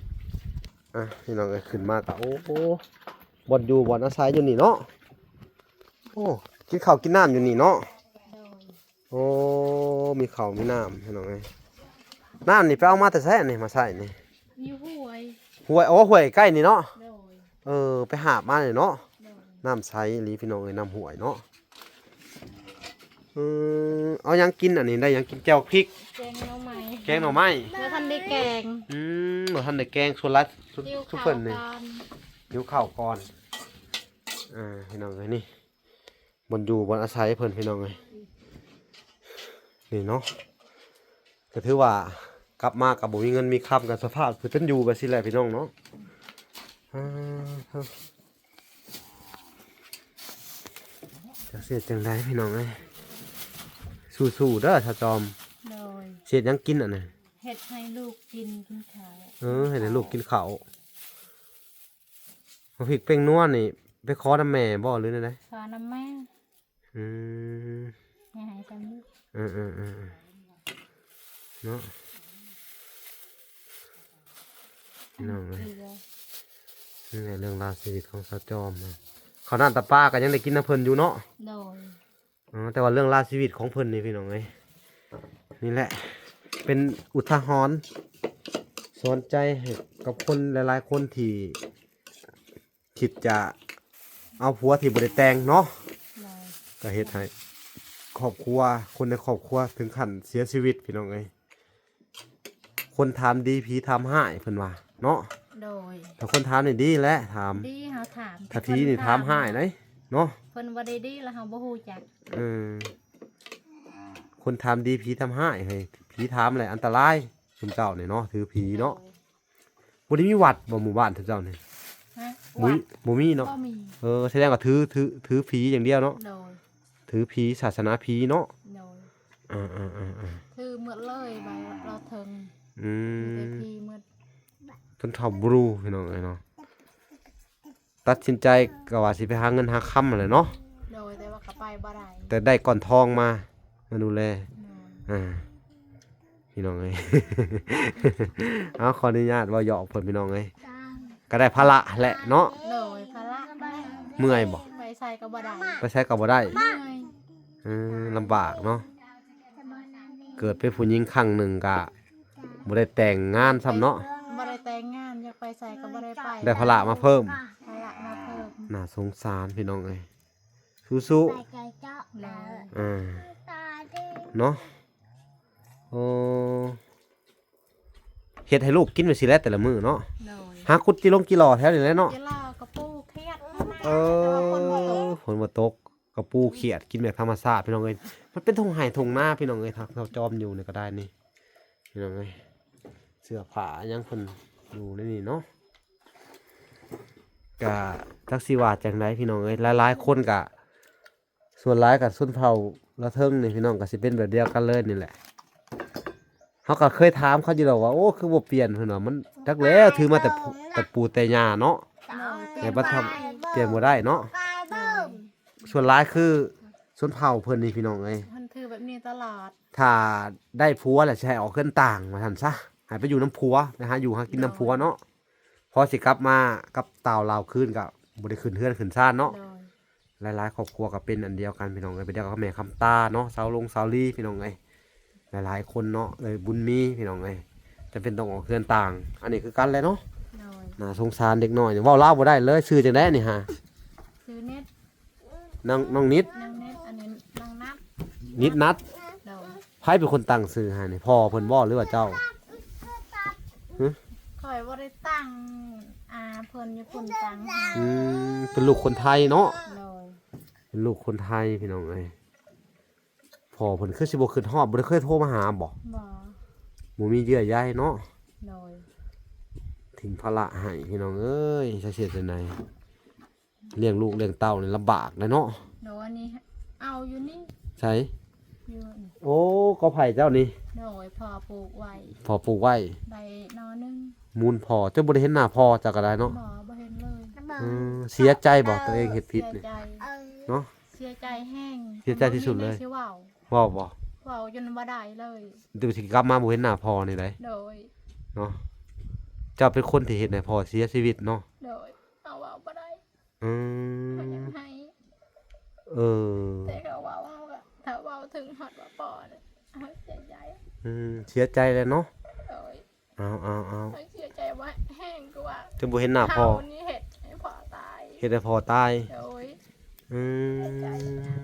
ອ່າ ພີ່ນ້ອງເອີຍ ຂຶ້ນມາກໍ ໂອ້ ບ່ອນຢູ່ບ່ອນອາໄສຢູ່ນີ້ເນາະ. ໂອ້ ກິນເຂົ້າກິນນ້ຳຢູ່ນີ້ເນາະ. ໂດຍ. ໂອ້ ມີເຂົ້າມີນ້ຳ ພີ່ນ້ອງເອີຍ. ນ້ຳນີ້ໄປເອົາມາແຕ່ໃສອັນນີ້ ມາໃຊ້ນີ້? ຢູ່ຫ້ວຍ. ຫ້ວຍ ໂອ້ ຫ້ວຍໃກ້ນີ້ເນາະ. ໂດຍ. ເອີ ໄປຫາບມານີ້ເນາະ. ໂດຍ. ນ້ຳໃສອີ່ຫຼີພີ່ນ້ອງເອີຍ ນ້ຳຫ້ວຍເນາະ. ເອີ ເອົາຫຍັງກິນອັນນີ້ ໄດ້ຫຍັງກິນ? ແຈ່ວພິກ ແກງໜໍ່ໄມ້. ແກງໜໍ່ໄມ້. ບໍ່ທັນໄດ້ແກງ. ອືມ ບໍ່ທັນໄດ້ແກງ. ສ່ວນຫຼາຍ ຊຸມເພິ່ນນີ້ ຫິວເຂົ້າກ່ອນ. ອ່າ ພີ່ນ້ອງເອີຍ ນີ້ ບ່ອນຢູ່ບ່ອນອາໄສເພິ່ນ ພີ່ນ້ອງເອີຍ. ນີ້ເນາະ ກໍຖືວ່າກັບມາກໍບໍ່ມີເງິນມີຄຳ ກໍສະພາບຄືເປັນຢູ່ແບບຊີ້ແຫຼະພີ່ນ້ອງເນາະ. ອ່າ ຈັກຊິເຮັດຈັ່ງໃດພີ່ນ້ອງເອີຍ ສູ້ໆເດີສາວຈອມ. ໂດຍ ຊິເຮັດຫຍັງກິນອັນນີ້? ເຮັດໃຫ້ລູກກິນ ກິນເຂົ້າ. ເອີ ເຮັດໃຫ້ລູກກິນເຂົ້າ. ໝາກພິກແປ້ງນົວນີ້ໄປຂໍນຳແມ່ບໍ່ ຫຼືແນວໃດ? ຂໍນຳແມ່. ອືມ ໃຫ້ ໃຫ້ຊ່ຳນີ້. ເອີໆໆໆ ເນາະ ພີ່ນ້ອງເອີຍ. ນີ້ແຫຼະເລື່ອງລາວຊີວິດຂອງສາວຈອມນະ ເຂົ້ານ້ຳຕຳປາກໍຍັງໄດ້ກິນນຳເພິ່ນຢູ່ເນາະ. ໂດຍ ອໍ ແຕ່ວ່າເລື່ອງລາວຊີວິດຂອງເພິ່ນນີ້ພີ່ນ້ອງເອີຍ ນີ້ແຫຼະເປັນອຸທາຫອນສອນໃຈໃຫ້ກັບຄົນຫຼາຍໆຄົນທີ່ ຄິດຈະເອົາຜົວທີ່ບໍ່ໄດ້ແຕ່ງເນາະ ໂດຍ ກໍເຮັດໃຫ້ຄອບຄົວ ຄົນໃນຄອບຄົວເຖິງຂັ້ນເສຍຊີວິດພີ່ນ້ອງເອີຍ. ຄົນຖາມດີຜີຖາມຮ້າຍເພິ່ນວ່າເນາະ. ໂດຍ ຖ້າຄົນຖາມນີ້ດີແຫຼະ ຖາມ ດີ ເຮົາຖາມ ຖ້າຜີນີ້ຖາມຮ້າຍໄດ໋ເນາະ ເພິ່ນບໍ່ໄດ້ດີແລ້ວເຮົາບໍ່ຮູ້ຈັກ. ເອີ ຄົນຖາມດີຜີຖາມຮ້າຍ ໃຫ້ຜີຖາມແຫຼະອັນຕະລາຍ ຊຸມເຈົ້ານີ້ເນາະ ຖືຜີເນາະ. ໂດຍ ບໍ່ໄດ້ມີວັດບໍ່ ໝູ່ບ້ານເຈົ້ານີ້? ຮະ? ບໍ່ມີ ບໍ່ມີເນາະ? ບໍ່ມີ. ເອີ ສະແດງວ່າຖື ຖື ຖືຜີຢ່າງດຽວເນາະ? ໂດຍ ຖືຜີ ສາສະໜາຜີເນາະ? ໂດຍ ເອີໆໆໆ ຖືໝົດເລີຍ ບາດລາວເທິງ. ອືມ ມີແຕ່ຜີໝົດ ຈົນເຖົ້າບຣູພີ່ນ້ອງເອີຍເນາະ. ຕັດສິນໃຈກໍວ່າຊິໄປຫາເງິນຫາຄຳຫັ້ນແຫຼະເນາະ. ໂດຍ ແຕ່ວ່າກໍໄປບໍ່ໄດ້ ແຕ່ໄດ້ກ້ອນທອງມາ ມາດູແລ. ໂດຍ ອ່າ ພີ່ນ້ອງເອີຍ ເອົາ ຂໍອະນຸຍາດເວົ້າຫຍອກເພິ່ນພີ່ນ້ອງເອີຍ ກໍໄດ້ພາລະແຫຼະເນາະ. ໂດຍ ພາລະ ເມື່ອຍບໍ່? ໄປໃສກໍບໍ່ໄດ້ ໄປໃສກໍບໍ່ໄດ້. ເມື່ອຍ ເອີ ລຳບາກເນາະ. ເກີດເປັນຜູ້ຍິງຄັ້ງໜຶ່ງກະບໍ່ໄດ້ແຕ່ງງານຊ້ຳເນາະ. ບໍ່ໄດ້ແຕ່ງງານ ຢາກໄປໃສກໍບໍ່ໄດ້ໄປ ໄດ້ພາລະມາເພີ່ມ ພາລະມາເພີ່ມ. ໜ້າສົງສານພີ່ນ້ອງເອີຍ ສູ້ໆ. ໂດຍ ອ່າ ເນາະ. ໂອ້ ເຮັດໃຫ້ລູກກິນໄປຊີ້ແຫຼະແຕ່ລະມື້ເນາະ. ໂດຍ ຫາຂຸດຈີ່ຫຼົງຈີ່ຫຼໍ່ແຖວນີ້ແຫຼະເນາະ. ຈີ່ຫຼໍ່ ກະປູ ຂຽດ ເອີ ແຕ່ວ່າຝົນບໍ່ຕົກ ຝົນບໍ່ຕົກ ກະປູ ຂຽດ ກິນແບບທຳມະຊາດພີ່ນ້ອງເອີຍ. ມັນເປັນທົ່ງໄຮ່ທົ່ງນາພີ່ນ້ອງເອີຍ ທາງເຮົາຈອມຢູ່ນີ້ກໍໄດ້ນີ້ພີ່ນ້ອງເອີຍ. ເສື້ອຜ້າຫຍັງເພິ່ນຢູ່ໃນນີ້ເນາະ ກະຈັກຊິວ່າຈັ່ງໃດພີ່ນ້ອງເອີຍ. ຫຼາຍໆຄົນກະ ສ່ວນຫຼາຍກໍຊົນເຜົ່າລາວເທິງນີ້ພີ່ນ້ອງ ກໍຊິເປັນແບບດຽວກັນເລີຍນີ້ແຫຼະ. ເຮົາກໍເຄີຍຖາມເຂົາຢູ່ດອກວ່າ ໂອ້ ຄືບໍ່ປ່ຽນ ເພິ່ນວ່າ ມັນຈັກແລ້ວ ຖືມາແຕ່ ແຕ່ປູ່ແຕ່ຍ່າເນາະ. ໂດຍ ແຕ່ບັດທຳ ປ່ຽນບໍ່ໄດ້ເນາະ. ໂດຍ ສ່ວນຫຼາຍຄືຊົນເຜົ່າເພິ່ນນີ້ພີ່ນ້ອງເອີຍ ເພິ່ນຖືແບບນີ້ຕະຫຼອດ. ຖ້າໄດ້ຜົວແລ້ວຊິໃຫ້ອອກເຮືອນຕ່າງວ່າຊັ້ນຊະ ໃຫ້ໄປຢູ່ນຳຜົວ ໄປຫາຢູ່ຫາກິນນຳຜົວເນາະ. ໂດຍ ພໍຊິກັບມາກັບຕ່າວລາວຄືນກໍບໍ່ໄດ້ຂຶ້ນເຮືອນຂຶ້ນຊານເນາະ. ໂດຍ ຫຼາຍໆຄອບຄົວກໍເປັນອັນດຽວກັນພີ່ນ້ອງເອີຍ. ໄປດຽວກັບແມ່ຄຳຕາເນາະ ສາວລົງສາວລີພີ່ນ້ອງເອີຍ ຫຼາຍໆຄົນເນາະ. ເອີຍ ບຸນມີພີ່ນ້ອງເອີຍ ຈຳເປັນຕ້ອງອອກເຮືອນຕ່າງ. ອັນນີ້ຄືກັນແຫຼະເນາະ. ໂດຍ ໜ້າສົງສານເດັກນ້ອຍນີ້ ເວົ້າລາວບໍ່ໄດ້ເລີຍ. ຊື່ຈັ່ງໃດນີ້ຫາ? ຊື່ນິດ. ນ້ອງ ນ້ອງນິດ. ນ້ອງນິດ ອັນນີ້ນ້ອງນັດ. ນິດນັດ. ໂດຍ ໃຜເປັນຄົນຕັ້ງຊື່ໃຫ້ນີ້? ພໍ່ເພິ່ນບໍ່ ຫຼືວ່າເຈົ້າ? ຮະ? ຂ້ອຍບໍ່ໄດ້ຕັ້ງ ອາເພິ່ນຢູ່ພຸ້ນຕັ້ງໃຫ້. ອືມ ເປັນລູກຄົນໄທເນາະ. ໂດຍ ເປັນລູກຄົນໄທພີ່ນ້ອງເອີຍ. ພໍ່ເພິ່ນຄືຊິບໍ່ຄິດຮອດ ບໍ່ໄດ້ເຄີຍໂທມາຫາບໍ່? ບໍ່ ບໍ່ມີເຍື່ອໃຍເນາະ. ໂດຍ ຖິ້ມພາລະໃຫ້ພີ່ນ້ອງເອີຍ ຈັກຊິເຮັດຈັ່ງໃດ? ລ້ຽງລູກລ້ຽງເຕົ້ານີ້ລຳບາກເດ້ເນາະ. ໂດຍ ອັນນີ້ເອົາຢູ່ນີ້. ໃສ? ຢູ່ນີ້. ໂອ້ ກໍໄຜ່ເຈົ້ານີ້? ໂດຍ ພໍ່ປູກໄວ້. ພໍ່ປູກໄວ້ ໄດ້ໜໍ່ໜຶ່ງ. ມູນພໍ່. ເຈົ້າບໍ່ໄດ້ເຫັນໜ້າພໍ່ຈັກກະໄດ້ເນາະ? ບໍ່ ບໍ່ເຫັນເລີຍ. ເອີ ເສຍໃຈບໍ່ ຕົວເອງເຮັດຜິດນີ້? ເສຍໃຈ ເນາະ ເສຍໃຈແຮງ. ເສຍໃຈທີ່ສຸດເລີຍ. ເວົ້າບໍ່? ເວົ້າຈົນບໍ່ໄດ້ເລີຍ. ເດີ ຊິກັບມາບໍ່ເຫັນໜ້າພໍ່ນີ້ໃດ໋. ໂດຍ ເນາະ. ເຈົ້າເປັນຄົນທີ່ເຮັດໃຫ້ພໍ່ເສຍຊີວິດເນາະ. ໂດຍ ເຮົາເວົ້າບໍ່ໄດ້. ອືມ ເຮົາຢາກໃຫ້. ເອີ ແຕ່ເຂົາເວົ້າ ເຮົາກໍ ຖ້າເວົ້າເຖິງຮອດວ່າພໍ່ນະ ເຮົາເສຍໃຈ. ອືມ ເສຍໃຈແຫຼະເນາະ. ໂດຍ ເອົາ ເອົາ ເອົາ ຂ້ອຍເສຍໃຈວ່າແຮງກວ່າ ຈົນບໍ່ເຫັນໜ້າພໍ່. ເຮົານີ້ເຮັດໃຫ້ພໍ່ຕາຍ. ເຮັດໃຫ້ພໍ່ຕາຍ. ໂດຍ ອືມ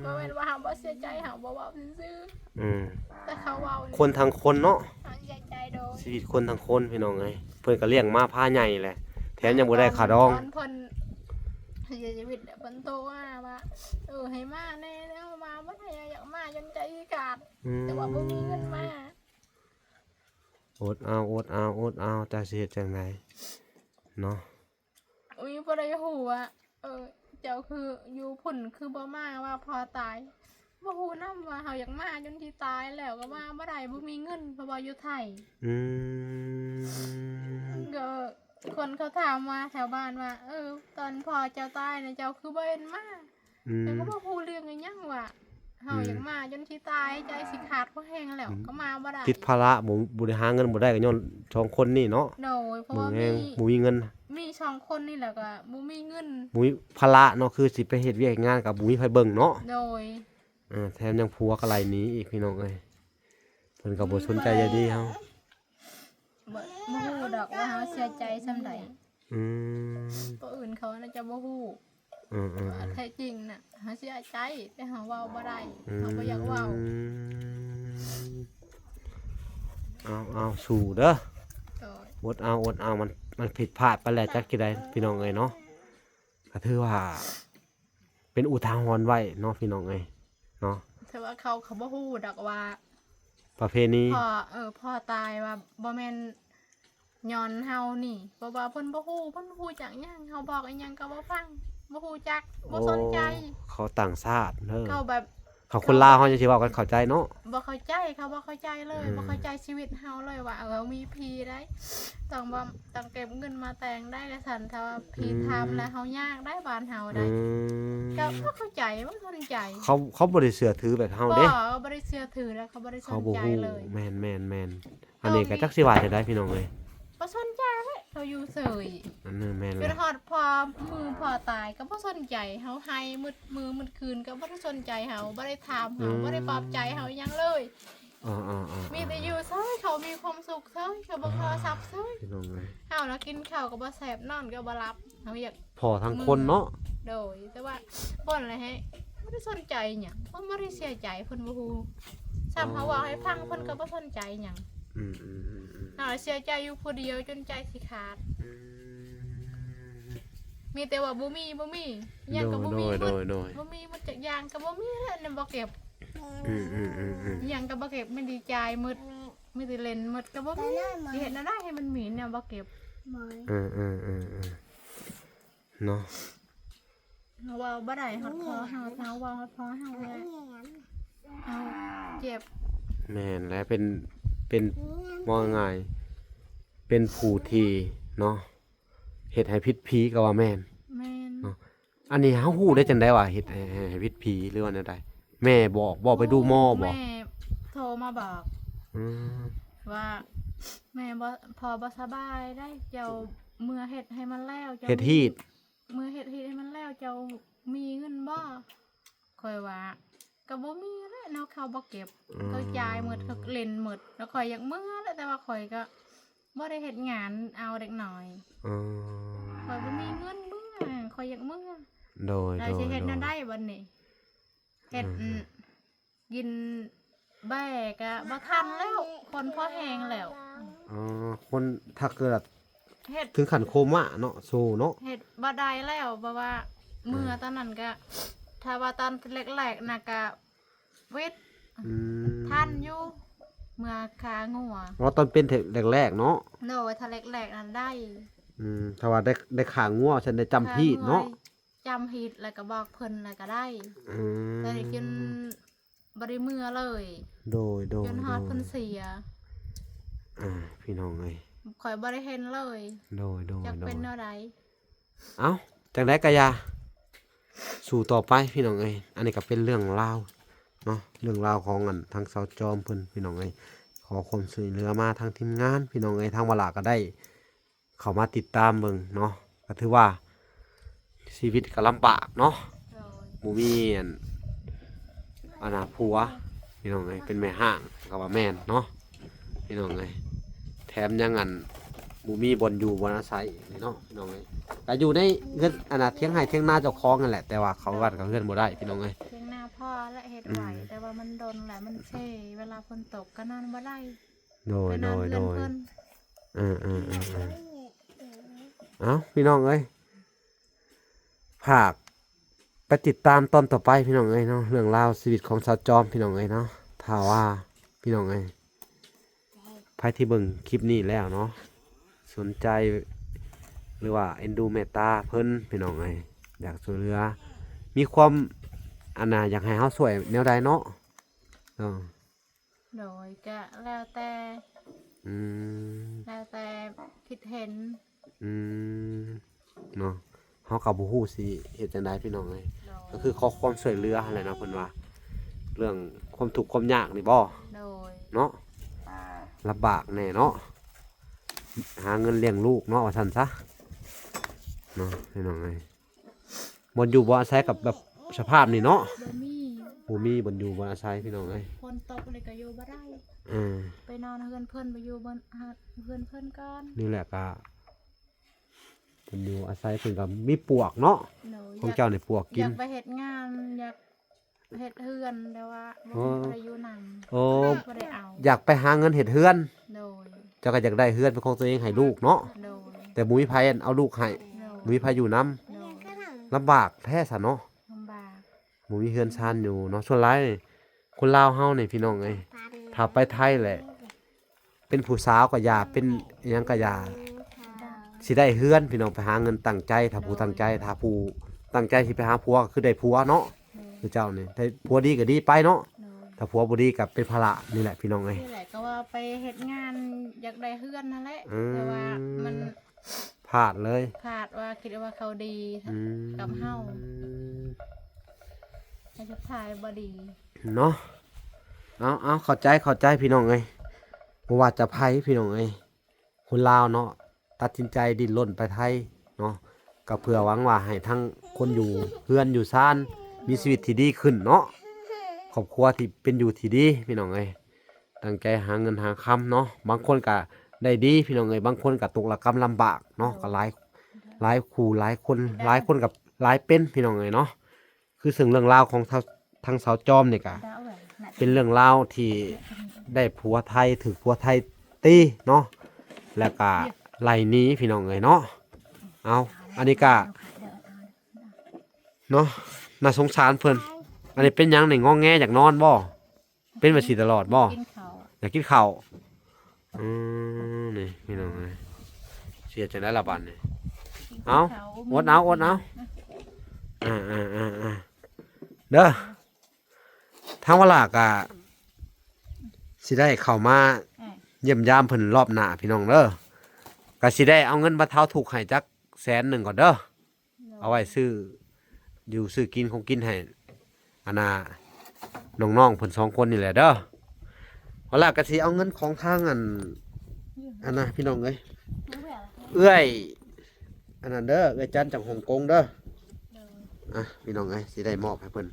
ບໍ່ແມ່ນວ່າເຮົາບໍ່ເສຍໃຈ ເຮົາບໍ່ເວົ້າຊື່ໆ. ອືມ ແຕ່ເຂົາເວົ້າ ຄົນທັງຄົນເນາະ. ເຮົາເສຍໃຈ. ໂດຍ ຊີວິດຄົນທັງຄົນ ພີ່ນ້ອງເອີຍ ເພິ່ນກໍລ້ຽງມາພາໃຫຍ່ແຫຼະ ແຖມຍັງບໍ່ໄດ້ຄ່າດອງ. ຕອນເພິ່ນ ເສຍຊີວິດແລ້ວ ເພິ່ນໂທຫາວ່າ ເອີ ໃຫ້ມາແດ່ເດີ ມາບໍ່ໄດ້ ຢາກມາຈົນໃຈຊິຂາດ ອືມ ແຕ່ວ່າບໍ່ມີເງິນມາ. ອົດເອົາ ອົດເອົາ ອົດເອົາ ຈັກຊິເຮັດຈັ່ງໃດເນາະ. ອຸ້ຍ ບໍ່ໄດ້ຮູ້ວ່າ ເອີ ເຈົ້າຄືຢູ່ພຸ້ນຄືບໍ່ມາ ວ່າພໍ່ຕາຍ ບໍ່ຮູ້ນຳວ່າເຮົາຢາກມາຈົນຊິຕາຍແລ້ວກໍມາບໍ່ໄດ້ ບໍ່ມີເງິນ ເພາະວ່າຢູ່ໄທ. ອືມ ກໍຄົນເຂົາຖາມມາແຖວບ້ານວ່າ ເອີ ຕອນພໍ່ເຈົ້າຕາຍນະ ເຈົ້າຄືບໍ່ເຫັນມາ? ອືມ ແຕ່ກໍບໍ່ຮູ້ເລື່ອງອີ່ຫຍັງວ່າ ເຮົາ ອືມ ຢາກມາຈົນຊິຕາຍ ໃຈຊິຂາດພໍແຮງແລ້ວ ອືມ ກໍມາບໍ່ໄດ້ ຕິດພາລະ ບໍ່ ບໍ່ໄດ້ຫາເງິນບໍ່ໄດ້ ກໍຍ້ອນສອງຄົນນີ້ເນາະ. ໂດຍ ເພາະວ່າມີ ບໍ່ມີເງິນ ມີສອງຄົນນີ້ແຫຼະ ກໍບໍ່ມີເງິນ ບໍ່ມີພາລະເນາະ ຄືຊິໄປເຮັດວຽກເຮັດງານກໍບໍ່ມີໃຜເບິ່ງເນາະ. ໂດຍ ເອີ ແຖມຍັງຜົວກໍໄລ່ໜີອີກ ພີ່ນ້ອງເອີຍ ເພິ່ນກໍບໍ່ສົນໃຈໃຈດີເຮົາ. ບໍ່ ບໍ່ຮູ້ດອກວ່າເຮົາເສຍໃຈສ່ຳໃດ. ອືມ ຜູ້ອື່ນເຂົາໜ້າຈະບໍ່ຮູ້. ອືມໆໆ ແທ້ຈິງນະ ເຮົາເສຍໃຈ ແຕ່ເຮົາເວົ້າບໍ່ໄດ້ ອືມ ເຮົາບໍ່ຢາກເວົ້າ. ເອົາໆ ສູ້ເດີ. ໂດຍ ອົດເອົາ ອົດເອົາ ມັນ ມັນຜິດພາດໄປແລ້ວ ຈັກຊິໄດ້ ພີ່ນ້ອງເອີຍເນາະ. ກໍຖືວ່າເປັນອຸທາຫອນໄວ້ເນາະ ພີ່ນ້ອງເອີຍເນາະ. ແຕ່ວ່າເຂົາ ເຂົາບໍ່ຮູ້ດອກວ່າປະເພນີ ພໍ່ ເອີ ພໍ່ຕາຍວ່າບໍ່ແມ່ນ ຍ້ອນເຮົານີ້ ເພາະວ່າເພິ່ນບໍ່ຮູ້ ເພິ່ນບໍ່ຮູ້ຈັກຫຍັງ ເຮົາບອກອີ່ຫຍັງກໍບໍ່ຟັງ ບໍ່ຮູ້ຈັກ ບໍ່ສົນໃຈ. ໂອ້ ເຂົາຕ່າງຊາດເດີ ເຂົາແບບ ເຂົາຄົນລາວເຮົາຍັງຊິເວົ້າກັນເຂົ້າໃຈເນາະ. ບໍ່ເຂົ້າໃຈ ເຂົາບໍ່ເຂົ້າໃຈເລີຍ ອືມ ບໍ່ເຂົ້າໃຈຊີວິດເຮົາເລີຍວ່າ ເອີ ເຮົາມີຜີໄດ໋ ຕ້ອງວ່າ ຕ້ອງເກັບເງິນມາແຕ່ງໄດ້ລະຊັ້ນ ຖ້າວ່າຜີ ອືມ ຖາມແລ້ວເຮົາຍາກໄດ໋ ບ້ານເຮົາໄດ໋. ອືມ ກໍບໍ່ເຂົ້າໃຈ ບໍ່ສົນໃຈ ເຂົາ ເຂົາບໍ່ໄດ້ເຊື່ອຖືແບບເຮົາເດ້. ບໍ່ ບໍ່ໄດ້ເຊື່ອຖືແລ້ວ ເຂົາບໍ່ໄດ້ສົນໃຈເລີຍ. ແມ່ນໆໆ. ອັນນີ້ກໍຈັກຊິວ່າຈັ່ງໃດ ພີ່ນ້ອງເອີຍ ບໍ່ສົນໃຈເລີຍ ເຂົາຢູ່ເສີຍ. ອັນນັ້ນແມ່ນແລ້ວ ຈົນຮອດພໍມື້ພໍ່ຕາຍກໍບໍ່ສົນໃຈເຮົາ ໄຫ້ມືດມື້ມືດຄືນກໍບໍ່ໄດ້ສົນໃຈເຮົາ ບໍ່ໄດ້ຖາມເຮົາ ອືມ ບໍ່ໄດ້ປອບໃຈເຮົາອີ່ຫຍັງເລີຍ. ເອີໆໆໆ ມີແຕ່ຢູ່ເສີຍ ເຂົາມີຄວາມສຸກເສີຍ ເຂົາເບິ່ງໂທລະສັບເສີຍ ພີ່ນ້ອງເອີຍ. ເຮົາລະກິນເຂົ້າກໍບໍ່ແຊບ ນອນກໍບໍ່ຫຼັບ ເຮົາຢາກພໍທັງຄົນເນາະ. ໂດຍ ແຕ່ວ່າເພິ່ນລະໃຫ້ ບໍ່ໄດ້ສົນໃຈຫຍັງ ເພິ່ນບໍ່ໄດ້ເສຍໃຈ ເພິ່ນບໍ່ຮູ້ ສ່ຳເຮົາເວົ້າໃຫ້ຟັງ ເພິ່ນກໍບໍ່ສົນໃຈຫຍັງ. ອືມໆໆໆ ເຮົາເສຍໃຈຢູ່ຜູ້ດຽວຈົນໃຈຊິຂາດ. ອືມ ມີແຕ່ວ່າບໍ່ມີ ບໍ່ມີ ຫຍັງກໍບໍ່ມີໝົດ. ໂດຍໆໆໆ ບໍ່ມີໝົດຈັກຢ່າງກໍບໍ່ມີແລ້ວ ແນວບໍ່ເກັບ. ອືມໆໆໆ ຫຍັງກໍບໍ່ເກັບ ມີແຕ່ຈ່າຍໝົດ ມີແຕ່ຫຼິ້ນໝົດ ກໍບໍ່ມີ ຊິເຮັດແນວໃດໃຫ້ມັນມີແນວບໍ່ເກັບ. ເອີໆໆໆ ເນາະ ເຮົາເວົ້າບໍ່ໄດ້ຮອດພໍ່ເຮົາ ເຮົາເວົ້າຮອດພໍ່ເຮົາແລ້ວ ເຮົາເຈັບ. ແມ່ນແຫຼະ ເປັນ ເປັນ ເວົ້າງ່າຍ ເປັນຜູ້ທີ່ເນາະ ເຮັດໃຫ້ຜິດຜີກໍວ່າແມ່ນ. ແມ່ນ ເນາະ ອັນນີ້ເຮົາຮູ້ໄດ້ຈັ່ງໃດວ່າເຮັດໃຫ້ ໃຫ້ ໃຫ້ຜິດຜີ ຫຼືວ່າແນວໃດ? ແມ່ບອກ ບອກໄປດູໝໍບໍ? ແມ່ໂທມາບອກ ອືມ ວ່າ ແມ່ບໍ່ ພໍ່ບໍ່ສະບາຍໄດ໋ ເຈົ້າເມືອເຮັດໃຫ້ມັນແລ້ວ ເຈົ້າເຮັດຮີດ ເມືອເຮັດຮີດໃຫ້ມັນແລ້ວ ເຈົ້າມີເງິນບໍ່? ຂ້ອຍວ່າ ກໍບໍ່ມີແຫຼະເນາະ ເຂົາບໍ່ເກັບ ອືມ ເຂົາຈ່າຍໝົດ ເຂົາຫຼິ້ນໝົດ ແລ້ວຂ້ອຍຢາກເມືອແຫຼະ ແຕ່ວ່າຂ້ອຍກໍ ບໍ່ໄດ້ເຮັດງານເອົາເດັກນ້ອຍ. ອໍ ຂ້ອຍບໍ່ມີເງິນເມືອ ຂ້ອຍຢາກເມືອ. ໂດຍ ແລ້ວຊິເຮັດແນວໃດບັດນີ້? ເຮັດ ອືມ ກິນແບ້ກະບໍ່ທັນແລ້ວ ຄົນພໍແຮງແລ້ວ. ອໍ ຄົນຖ້າເກີດເຮັດເຖິງຂັ້ນໂຄມາເນາະ ໂຊເນາະ ເຮັດບໍ່ໄດ້ແລ້ວ ເພາະວ່າເມືອ ອືມ ຕອນນັ້ນກະ ຖ້າວ່າຕອນແລກໆນະກະ ວິດ ອືມ ທັນຢູ່ ເມືອຂ້າງົວ. ອໍ ຕອນເປັນແລກໆເນາະ. ໂດຍ ຖ້າແລກໆນັ້ນໄດ້. ອືມ ຖ້າວ່າໄດ້ ໄດ້ຂ້າງົວ ຊັ້ນໄດ້ຈ້ຳພີດເນາະ ຈ້ຳພີດ ແລ້ວກໍບອກເພິ່ນ ແລ້ວກໍໄດ້. ອືມ ແຕ່ນີ້ຈົນບໍ່ໄດ້ເມືອເລີຍ. ໂດຍໆໆ ຈົນຮອດເພິ່ນເສຍ. ອ່າ ພີ່ນ້ອງເອີຍ ຂ້ອຍບໍ່ໄດ້ເຫັນເລີຍ. ໂດຍໆໆ ຈັກເປັນແນວໃດ. ເອົ້າ ຈັ່ງໃດກໍຢ່າ ສູ້ຕໍ່ໄປພີ່ນ້ອງເອີຍ. ອັນນີ້ກໍເປັນເລື່ອງລາວເນາະ ເລື່ອງລາວຂອງອັນທາງສາວຈອມເພິ່ນພີ່ນ້ອງເອີຍ. ຂໍຄວາມຊ່ວຍເຫຼືອມາທາງທີມງານພີ່ນ້ອງເອີຍ. ທາງວາລາກໍໄດ້ເຂົ້າມາຕິດຕາມເບິ່ງເນາະ ກໍຖືວ່າຊີວິດກໍລຳບາກເນາະ. ໂດຍ ບໍ່ມີອັນ ອັນນ່າ ຜົວພີ່ນ້ອງເອີຍ ເປັນແມ່ຮ້າງກໍວ່າແມ່ນເນາະ ພີ່ນ້ອງເອີຍ. ແຖມຍັງອັນ ບໍ່ມີບ່ອນຢູ່ບ່ອນອາໄສນີ້ເນາະ ພີ່ນ້ອງເອີຍ. ກໍຢູ່ໃນເຮືອນ ອັນນ່າ ຖຽງໄຮ່ຖຽງນາເຈົ້າຂອງນັ້ນແຫຼະ ແຕ່ວ່າເຂົ້າບ້ານເຂົ້າເຮືອນບໍ່ໄດ້ ພີ່ນ້ອງເອີຍ. ຖຽງນາພໍ່ແຫຼະເຮັດໄວ້ ອືມ ແຕ່ວ່າມັນດົນແລ້ວ ມັນເຊ ເວລາຝົນຕົກກໍນອນບໍ່ໄດ້. ໂດຍ ໄປນອນເຮືອນເພິ່ນ. ເອີໆໆໆ ເອົ້າ ພີ່ນ້ອງເອີຍ ໄພ ພາກໄປຕິດຕາມຕອນຕໍ່ໄປພີ່ນ້ອງເອີຍເນາະ, ເລື່ອງລາວຊີວິດຂອງສາວຈອມພີ່ນ້ອງເອີຍເນາະ. ຖ້າວ່າພີ່ນ້ອງເອີຍ ໃຜທີ່ເບິ່ງຄລິບນີ້ແລ້ວເນາະ ສົນໃຈ ຫຼືວ່າເອັນດູເມດຕາເພິ່ນພີ່ນ້ອງເອີຍ ຢາກຊ່ວຍເຫຼືອ ມີຄວາມ ອັນນ່າ ຢາກໃຫ້ເຮົາຊ່ວຍແນວໃດເນາະ ເນາະ. ໂດຍ ກະແລ້ວແຕ່ ອືມ ແລ້ວແຕ່ຄິດເຫັນ ອືມ ເນາະ. ເຮົາກໍບໍ່ຮູ້ຊິເຮັດຈັ່ງໃດພີ່ນ້ອງເອີຍ. ໂດຍ ກໍຄືຂໍຄວາມຊ່ວຍເຫຼືອຫັ້ນແຫຼະເນາະ. ເພິ່ນວ່າເລື່ອງຄວາມທຸກຄວາມຍາກນີ້ບໍ່? ໂດຍ ເນາະ ລຳບາກແດ່ເນາະ ຫາເງິນລ້ຽງລູກເນາະ ວ່າຊັ້ນຊະເນາະ ພີ່ນ້ອງເອີຍ. ບ່ອນຢູ່ບ່ອນອາໄສກັບແບບສະພາບນີ້ເນາະ ບໍ່ມີ ບໍ່ມີບ່ອນຢູ່ບ່ອນອາໄສພີ່ນ້ອງເອີຍ. ຝົນຕົກເລີຍກໍຢູ່ບໍ່ໄດ້ ເອີ ໄປນອນເຮືອນເພິ່ນ ໄປຢູ່ບ່ອນ ເຮືອນເພິ່ນກ່ອນ. ນີ້ແຫຼະ ກະ ເພິ່ນຢູ່ອາໄສເພິ່ນກໍມີປວກເນາະ. ໂດຍ ຂອງເຈົ້ານີ້ປວກກິນ ຢາກໄປເຮັດງານ ຢາກເຮັດເຮືອນ ແຕ່ວ່າບໍ່ມີໃຜຢູ່ນຳ ໂອ້ ບໍ່ໄດ້ເອົາ ຢາກໄປຫາເງິນເຮັດເຮືອນ. ໂດຍ ເຈົ້າກໍຢາກໄດ້ເຮືອນເປັນຂອງຕົວເອງໃຫ້ລູກເນາະ. ໂດຍ ແຕ່ບໍ່ມີໃຜເອົາລູກໃຫ້ ໂດຍ ບໍ່ມີໃຜຢູ່ນຳ. ໂດຍ ລຳບາກແທ້ຊະເນາະ ລຳບາກ ບໍ່ມີເຮືອນຊານຢູ່ເນາະ. ສ່ວນຫຼາຍຄົນລາວເຮົານີ້ພີ່ນ້ອງເອີຍ ຖ້າໄປໄທແຫຼະ ເປັນຜູ້ສາວກໍຢ່າ ເປັນອີ່ຫຍັງກໍຢ່າ ຊິໄດ້ເຮືອນພີ່ນ້ອງ ໄປຫາເງິນຕັ້ງໃຈ ຖ້າຜູ້ຕັ້ງໃຈ ຖ້າຜູ້ຕັ້ງໃຈຊິໄປຫາຜົວກໍຄືໄດ້ຜົວເນາະ. ໂດຍ ຄືເຈົ້ານີ້ ຖ້າຜົວດີກໍດີໄປເນາະ. ໂດຍ ຖ້າຜົວບໍ່ດີກໍເປັນພາລະ. ນີ້ແຫຼະພີ່ນ້ອງເອີຍ ນີ້ແຫຼະ ກໍວ່າໄປເຮັດງານ ຢາກໄດ້ເຮືອນຫັ້ນແຫຼະ ອືມ ແຕ່ວ່າມັນ ພາດເລີຍ ພາດວ່າຄິດວ່າເຂົາດີ ອືມ ກັບເຮົາ ແຕ່ສຸດທ້າຍບໍ່ດີເນາະ. ເອົາ ເອົາ ເຂົ້າໃຈ ເຂົ້າໃຈພີ່ນ້ອງເອີຍ ບໍ່ວ່າຈະໃຜພີ່ນ້ອງເອີຍ ຄົນລາວເນາະ ຕັດສິນໃຈດີ້ນລົນໄປໄທເນາະ ກໍເພື່ອຫວັງວ່າໃຫ້ທັງຄົນຢູ່ເຮືອນຢູ່ຊານ ມີຊີວິດທີ່ດີຂຶ້ນເນາະ ຄອບຄົວທີ່ເປັນຢູ່ທີ່ດີພີ່ນ້ອງເອີຍ. ຕັ້ງໃຈຫາເງິນຫາຄຳເນາະ ບາງຄົນກະໄດ້ດີພີ່ນ້ອງເອີຍ ບາງຄົນກະຕົກລະກຳລຳບາກເນາະ. ໂດຍ ກະຫຼາຍ ຫຼາຍຄູ່ຫຼາຍຄົນ ຫຼາຍຄົນກະຫຼາຍເປັນພີ່ນ້ອງເອີຍເນາະ. ຄືເຊິ່ງເລື່ອງລາວຂອງທາງ ທາງສາວຈອມນີ້ກະເປັນເລື່ອງລາວທີ່ໄດ້ຜົວໄທ ຖືກຜົວໄທຕີເນາະ ແລ້ວກະໄລ່ໜີພີ່ນ້ອງເອີຍເນາະ. ເອົາ ອັນນີ້ກະເນາະ ໜ້າສົງສານເພິ່ນ. ອັນນີ້ເປັນຫຍັງນີ້ ງອແງຢາກນອນບໍ່? ເປັນແບບຊີ້ຕະຫຼອດບໍ່? ກິນເຂົ້າ ຢາກກິນເຂົ້າ. ອືມ ນີ້ພີ່ນ້ອງເອີຍ ຊິເຮັດຈັ່ງໃດລະບາດນີ້? ເອົາ ກິນເຂົ້າ ອົດເອົາ ອົດເອົາ. ອ່າໆໆໆ ເດີ ທາງວາລາກະຊິໄດ້ເຂົ້າມາ ອ່າ ຢ້ຽມຢາມເພິ່ນລອບໜ້າພີ່ນ້ອງເດີ. ກະຊິໄດ້ເອົາເງິນບັນເທົາທຸກໃຫ້ຈັກແສນໜຶ່ງກ່ອນເດີ. ໂດຍ ເອົາໄວ້ຊື້ຢູ່ຊື້ກິນ ຂອງກິນໃຫ້ ອັນນ່າ ນ້ອງໆເພິ່ນສອງຄົນນີ້ແຫຼະເດີ. ເອົາລະ ກະຊິເອົາເງິນຂອງທາງ ອັນ ອັນນ່າ ພີ່ນ້ອງເອີຍ ເອື້ອຍ ອັນນັ້ນເດີ ເອື້ອຍຈັນຈາກຮົງກົງເດີ. ໂດຍ ອ່ະ ພີ່ນ້ອງເອີຍ ຊິໄດ້ມອບໃຫ້ເພິ່ນ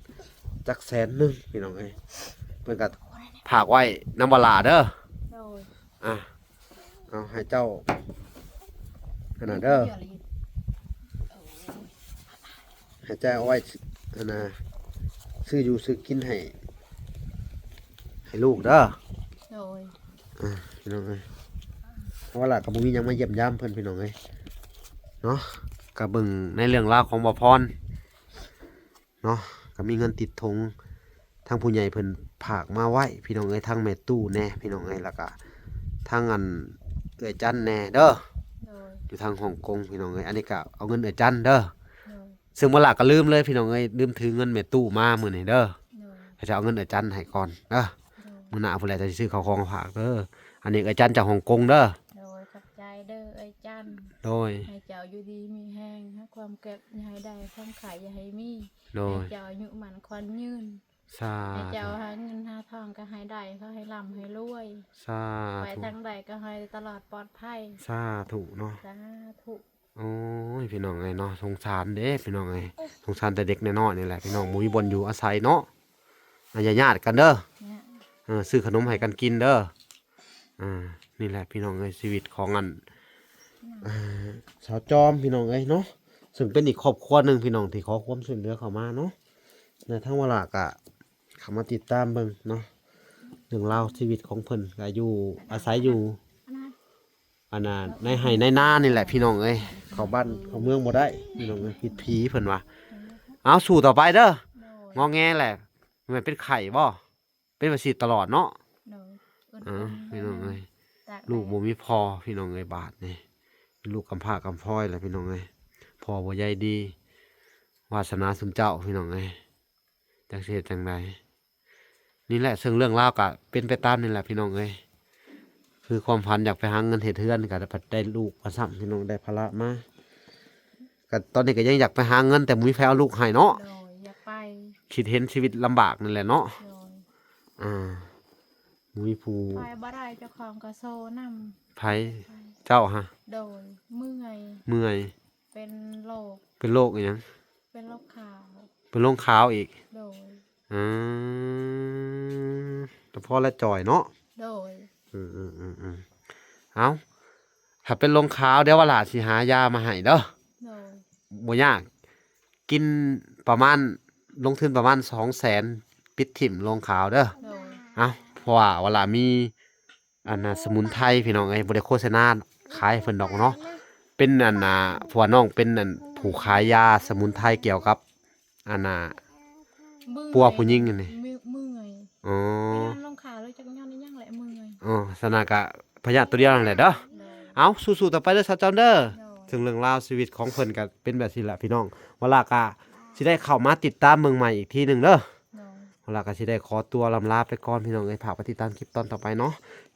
ຈັກແສນໜຶ່ງ ພີ່ນ້ອງເອີຍ. ເພິ່ນກະຝາກໄວ້ນຳວາລາເດີ. ໂດຍ ອ່ະ ເອົາໃຫ້ເຈົ້າ ອັນນັ້ນເດີ ໃຫ້ເຈົ້າເອົາໄວ້ ອັນນ່າ ຊື້ຢູ່ຊື້ກິນໃຫ້ ໃຫ້ລູກເດີ. ໂດຍ ອ່ະ ພີ່ນ້ອງເອີຍ ເພາະວ່າລະກະບໍ່ມີຫຍັງມາຢ້ຽມຢາມເພິ່ນ ພີ່ນ້ອງເອີຍເນາະ. ກະເບິ່ງໃນເລື່ອງລາວຂອງບ່າວພອນ ເນາະ ກະມີເງິນຕິດຖົງ ທາງຜູ້ໃຫຍ່ເພິ່ນຝາກມາໄວ້ ພີ່ນ້ອງເອີຍ ທັງແມ່ຕູ້ແດ່ ພີ່ນ້ອງເອີຍ ແລ້ວກະທັງອັນເອື້ອຍຈັນແດ່ເດີ. ໂດຍ ຢູ່ທາງຮົງກົງ ພີ່ນ້ອງເອີຍ ອັນນີ້ກະເອົາເງິນເອື້ອຍຈັນເດີ. ໂດຍ ເຊິ່ງມື້ລະກະລືມເລີຍ ພີ່ນ້ອງເອີຍ ລືມຖືເງິນແມ່ຕູ້ມາມື້ນີ້ເດີ. ໂດຍ ກະຈະເອົາເງິນເອື້ອຍຈັນໃຫ້ກ່ອນເດີ. ໂດຍ ມື້ໜ້າພຸ້ນແຫຼະຈະຊື້ເຂົ້າຂອງຝາກເດີ. ອັນນີ້ເອື້ອຍຈັນຈາກຮົງກົງເດີ. ໂດຍ ຂອບໃຈເດີເອື້ອຍຈັນ. ໂດຍ ໃຫ້ເຈົ້າຢູ່ດີມີແຮງ ໃຫ້ຄວາມເຈັບຢ່າໃຫ້ໄດ້ ຄວາມໄຂ້ຢ່າໃຫ້ມີ. ໂດຍ ໃຫ້ເຈົ້າອາຍຸໝັ້ນຂວັນຍືນ. ສາທຸ ໃຫ້ເຈົ້າຫາເງິນຫາທອງກໍໃຫ້ໄດ້ ຂໍໃຫ້ລ່ຳໃຫ້ລວຍ. ສາທຸ ໄປທາງໃດກໍໃຫ້ຕະຫຼອດປອດໄພ. ສາທຸເນາະ ສາທຸ. ໂອ້ຍ ພີ່ນ້ອງເອີຍເນາະ ສົງສານເດ້ ພີ່ນ້ອງເອີຍ ສົງສານແຕ່ເດັກນ້ອຍໆນີ້ແຫຼະ ພີ່ນ້ອງ ບໍ່ມີບ່ອນຢູ່ອາໄສເນາະ. ອາ ຢ່າຍາດກັນເດີ ເອີ ຊື້ຂະໜົມໃຫ້ກັນກິນເດີ. ອ່າ ນີ້ແຫຼະ ພີ່ນ້ອງເອີຍ ຊີວິດຂອງອັນ ອ່າ ສາວຈອມ ພີ່ນ້ອງເອີຍເນາະ ເຊິ່ງເປັນອີກຄອບຄົວໜຶ່ງ ພີ່ນ້ອງ ທີ່ຂໍຄວາມຊ່ວຍເຫຼືອເຂົ້າມາເນາະ. ແລະ ທາງວາລາກະເຂົ້າມາຕິດຕາມເບິ່ງເນາະ ເລື່ອງລາວຊີວິດຂອງເພິ່ນ ກະຢູ່ອາໄສຢູ່ ອັນນ່າ ໃນໄຮ່ໃນນານີ້ແຫຼະ ພີ່ນ້ອງເອີຍ ເຂົ້າບ້ານເຂົ້າເມືອງບໍ່ໄດ້ ພີ່ນ້ອງເອີຍ ຜິດຜີເພິ່ນວ່າ. ເອົາ ສູ້ຕໍ່ໄປເດີ. ໂດຍ ງໍແງແຫຼະ. ແມ່ນເປັນໄຂ້ບໍ່? ເປັນວ່າຊີ້ຕະຫຼອດເນາະ. ໂດຍ ເອີ ພີ່ນ້ອງເອີຍ ຕາກແດດ ລູກບໍ່ມີພໍ່ ພີ່ນ້ອງເອີຍ. ບາດນີ້ ເປັນລູກກຳພ້າກຳພ້ອຍແຫຼະ ພີ່ນ້ອງເອີຍ. ພໍ່ບໍ່ໃຍດີ ວາສະໜາຊຸມເຈົ້າ ພີ່ນ້ອງເອີຍ. ຈັກຊິເຮັດຈັ່ງໃດ? ນີ້ແຫຼະ ເຊິ່ງເລື່ອງລາວກະເປັນໄປຕາມນີ້ແຫຼະ ພີ່ນ້ອງເອີຍ. ຄືຄວາມຝັນຢາກໄປຫາເງິນເຮັດເຮືອນ ກະໄດ້ ໄດ້ລູກມາຊ້ຳ ພີ່ນ້ອງ ໄດ້ພາລະມາ. ກະຕອນນີ້ກະຍັງຢາກໄປຫາເງິນ ແຕ່ບໍ່ມີໃຜເອົາລູກໃຫ້ເນາະ. ໂດຍ ຢາກໄປ ຄິດເຫັນຊີວິດລຳບາກນີ້ແຫຼະເນາະ. ໂດຍ ອ່າ ບໍ່ມີຜູ້ ໄປບໍ່ໄດ້ ເຈົ້າຂອງກະໂຊນຳ. ໃຜ? ເຈົ້າຫະ? ໂດຍ ເມື່ອຍ ເມື່ອຍ. ເປັນໂລກ ເປັນໂລກອີ່ຫຍັງ? ເປັນໂລກຂາວ ເປັນໂລກຂາວອີກ. ໂດຍ ອືມ ແຕ່ພໍລະຈ່ອຍເນາະ. ໂດຍ ອືມໆໆໆ ເອົາ ຖ້າເປັນໂລກຂາວ ດຽວວາລາຊິຫາຢາມາໃຫ້ເດີ. ໂດຍ ບໍ່ຍາກ ກິນປະມານ ລົງທຶນປະມານສອງແສນ ປິດຖິ້ມໂລກຂາວເດີ. ໂດຍ ເອົາ ເພາະວ່າວາລາມີ ອັນນ່າ ສະໝຸນໄພ ພີ່ນ້ອງເອີຍ ບໍ່ໄດ້ໂຄສະນາຂາຍເພິ່ນດອກເນາະ. ເປັນອັນນ່າ ເພາະວ່ານ້ອງເປັນອັນຜູ້ຂາຍຢາສະໝຸນໄພກ່ຽວກັບ ອັນນ່າ ເມື່ອຍ ປົວຜູ້ຍິງອັນນີ້ ເມື່ອຍ ເມື່ອຍ. ອໍ ເປັນໂລກຂາວ ຈັກຍ້ອນອີ່ຫຍັງແຫຼະເມື່ອຍ. ອໍ ສະນັ້ນກະພະຍາດໂຕດຽວນັ້ນແຫຼະເດີ. ໂດຍ ເອົາ ສູ້ໆຕໍ່ໄປເດີ ສາວຈອນເດີ. ໂດຍ ເຊິ່ງເລື່ອງລາວຊີວິດຂອງເພິ່ນກະເປັນແບບຊີ້ແຫຼະ ພີ່ນ້ອງ. ວາລາກະຊິໄດ້ເຂົ້າມາຕິດຕາມເບິ່ງໃໝ່ອີກທີໜຶ່ງເດີ. ໂດຍ ວາລາກະຊິໄດ້ຂໍຕົວລ່ຳລາໄປກ່ອນ ພີ່ນ້ອງເອີຍ. ຝາກໄປຕິດຕາມຄລິບຕອນຕໍ່ໄປເນາະ.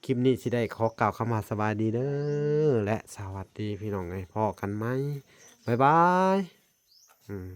ຄລິບນີ້ຊິໄດ້ຂໍກ່າວຄຳວ່າສະບາຍດີເດີ ແລະ ສະຫວັດດີ ພີ່ນ້ອງເອີຍ. ພໍ້ກັນໃໝ່ ບາຍບາຍ. ອືມ.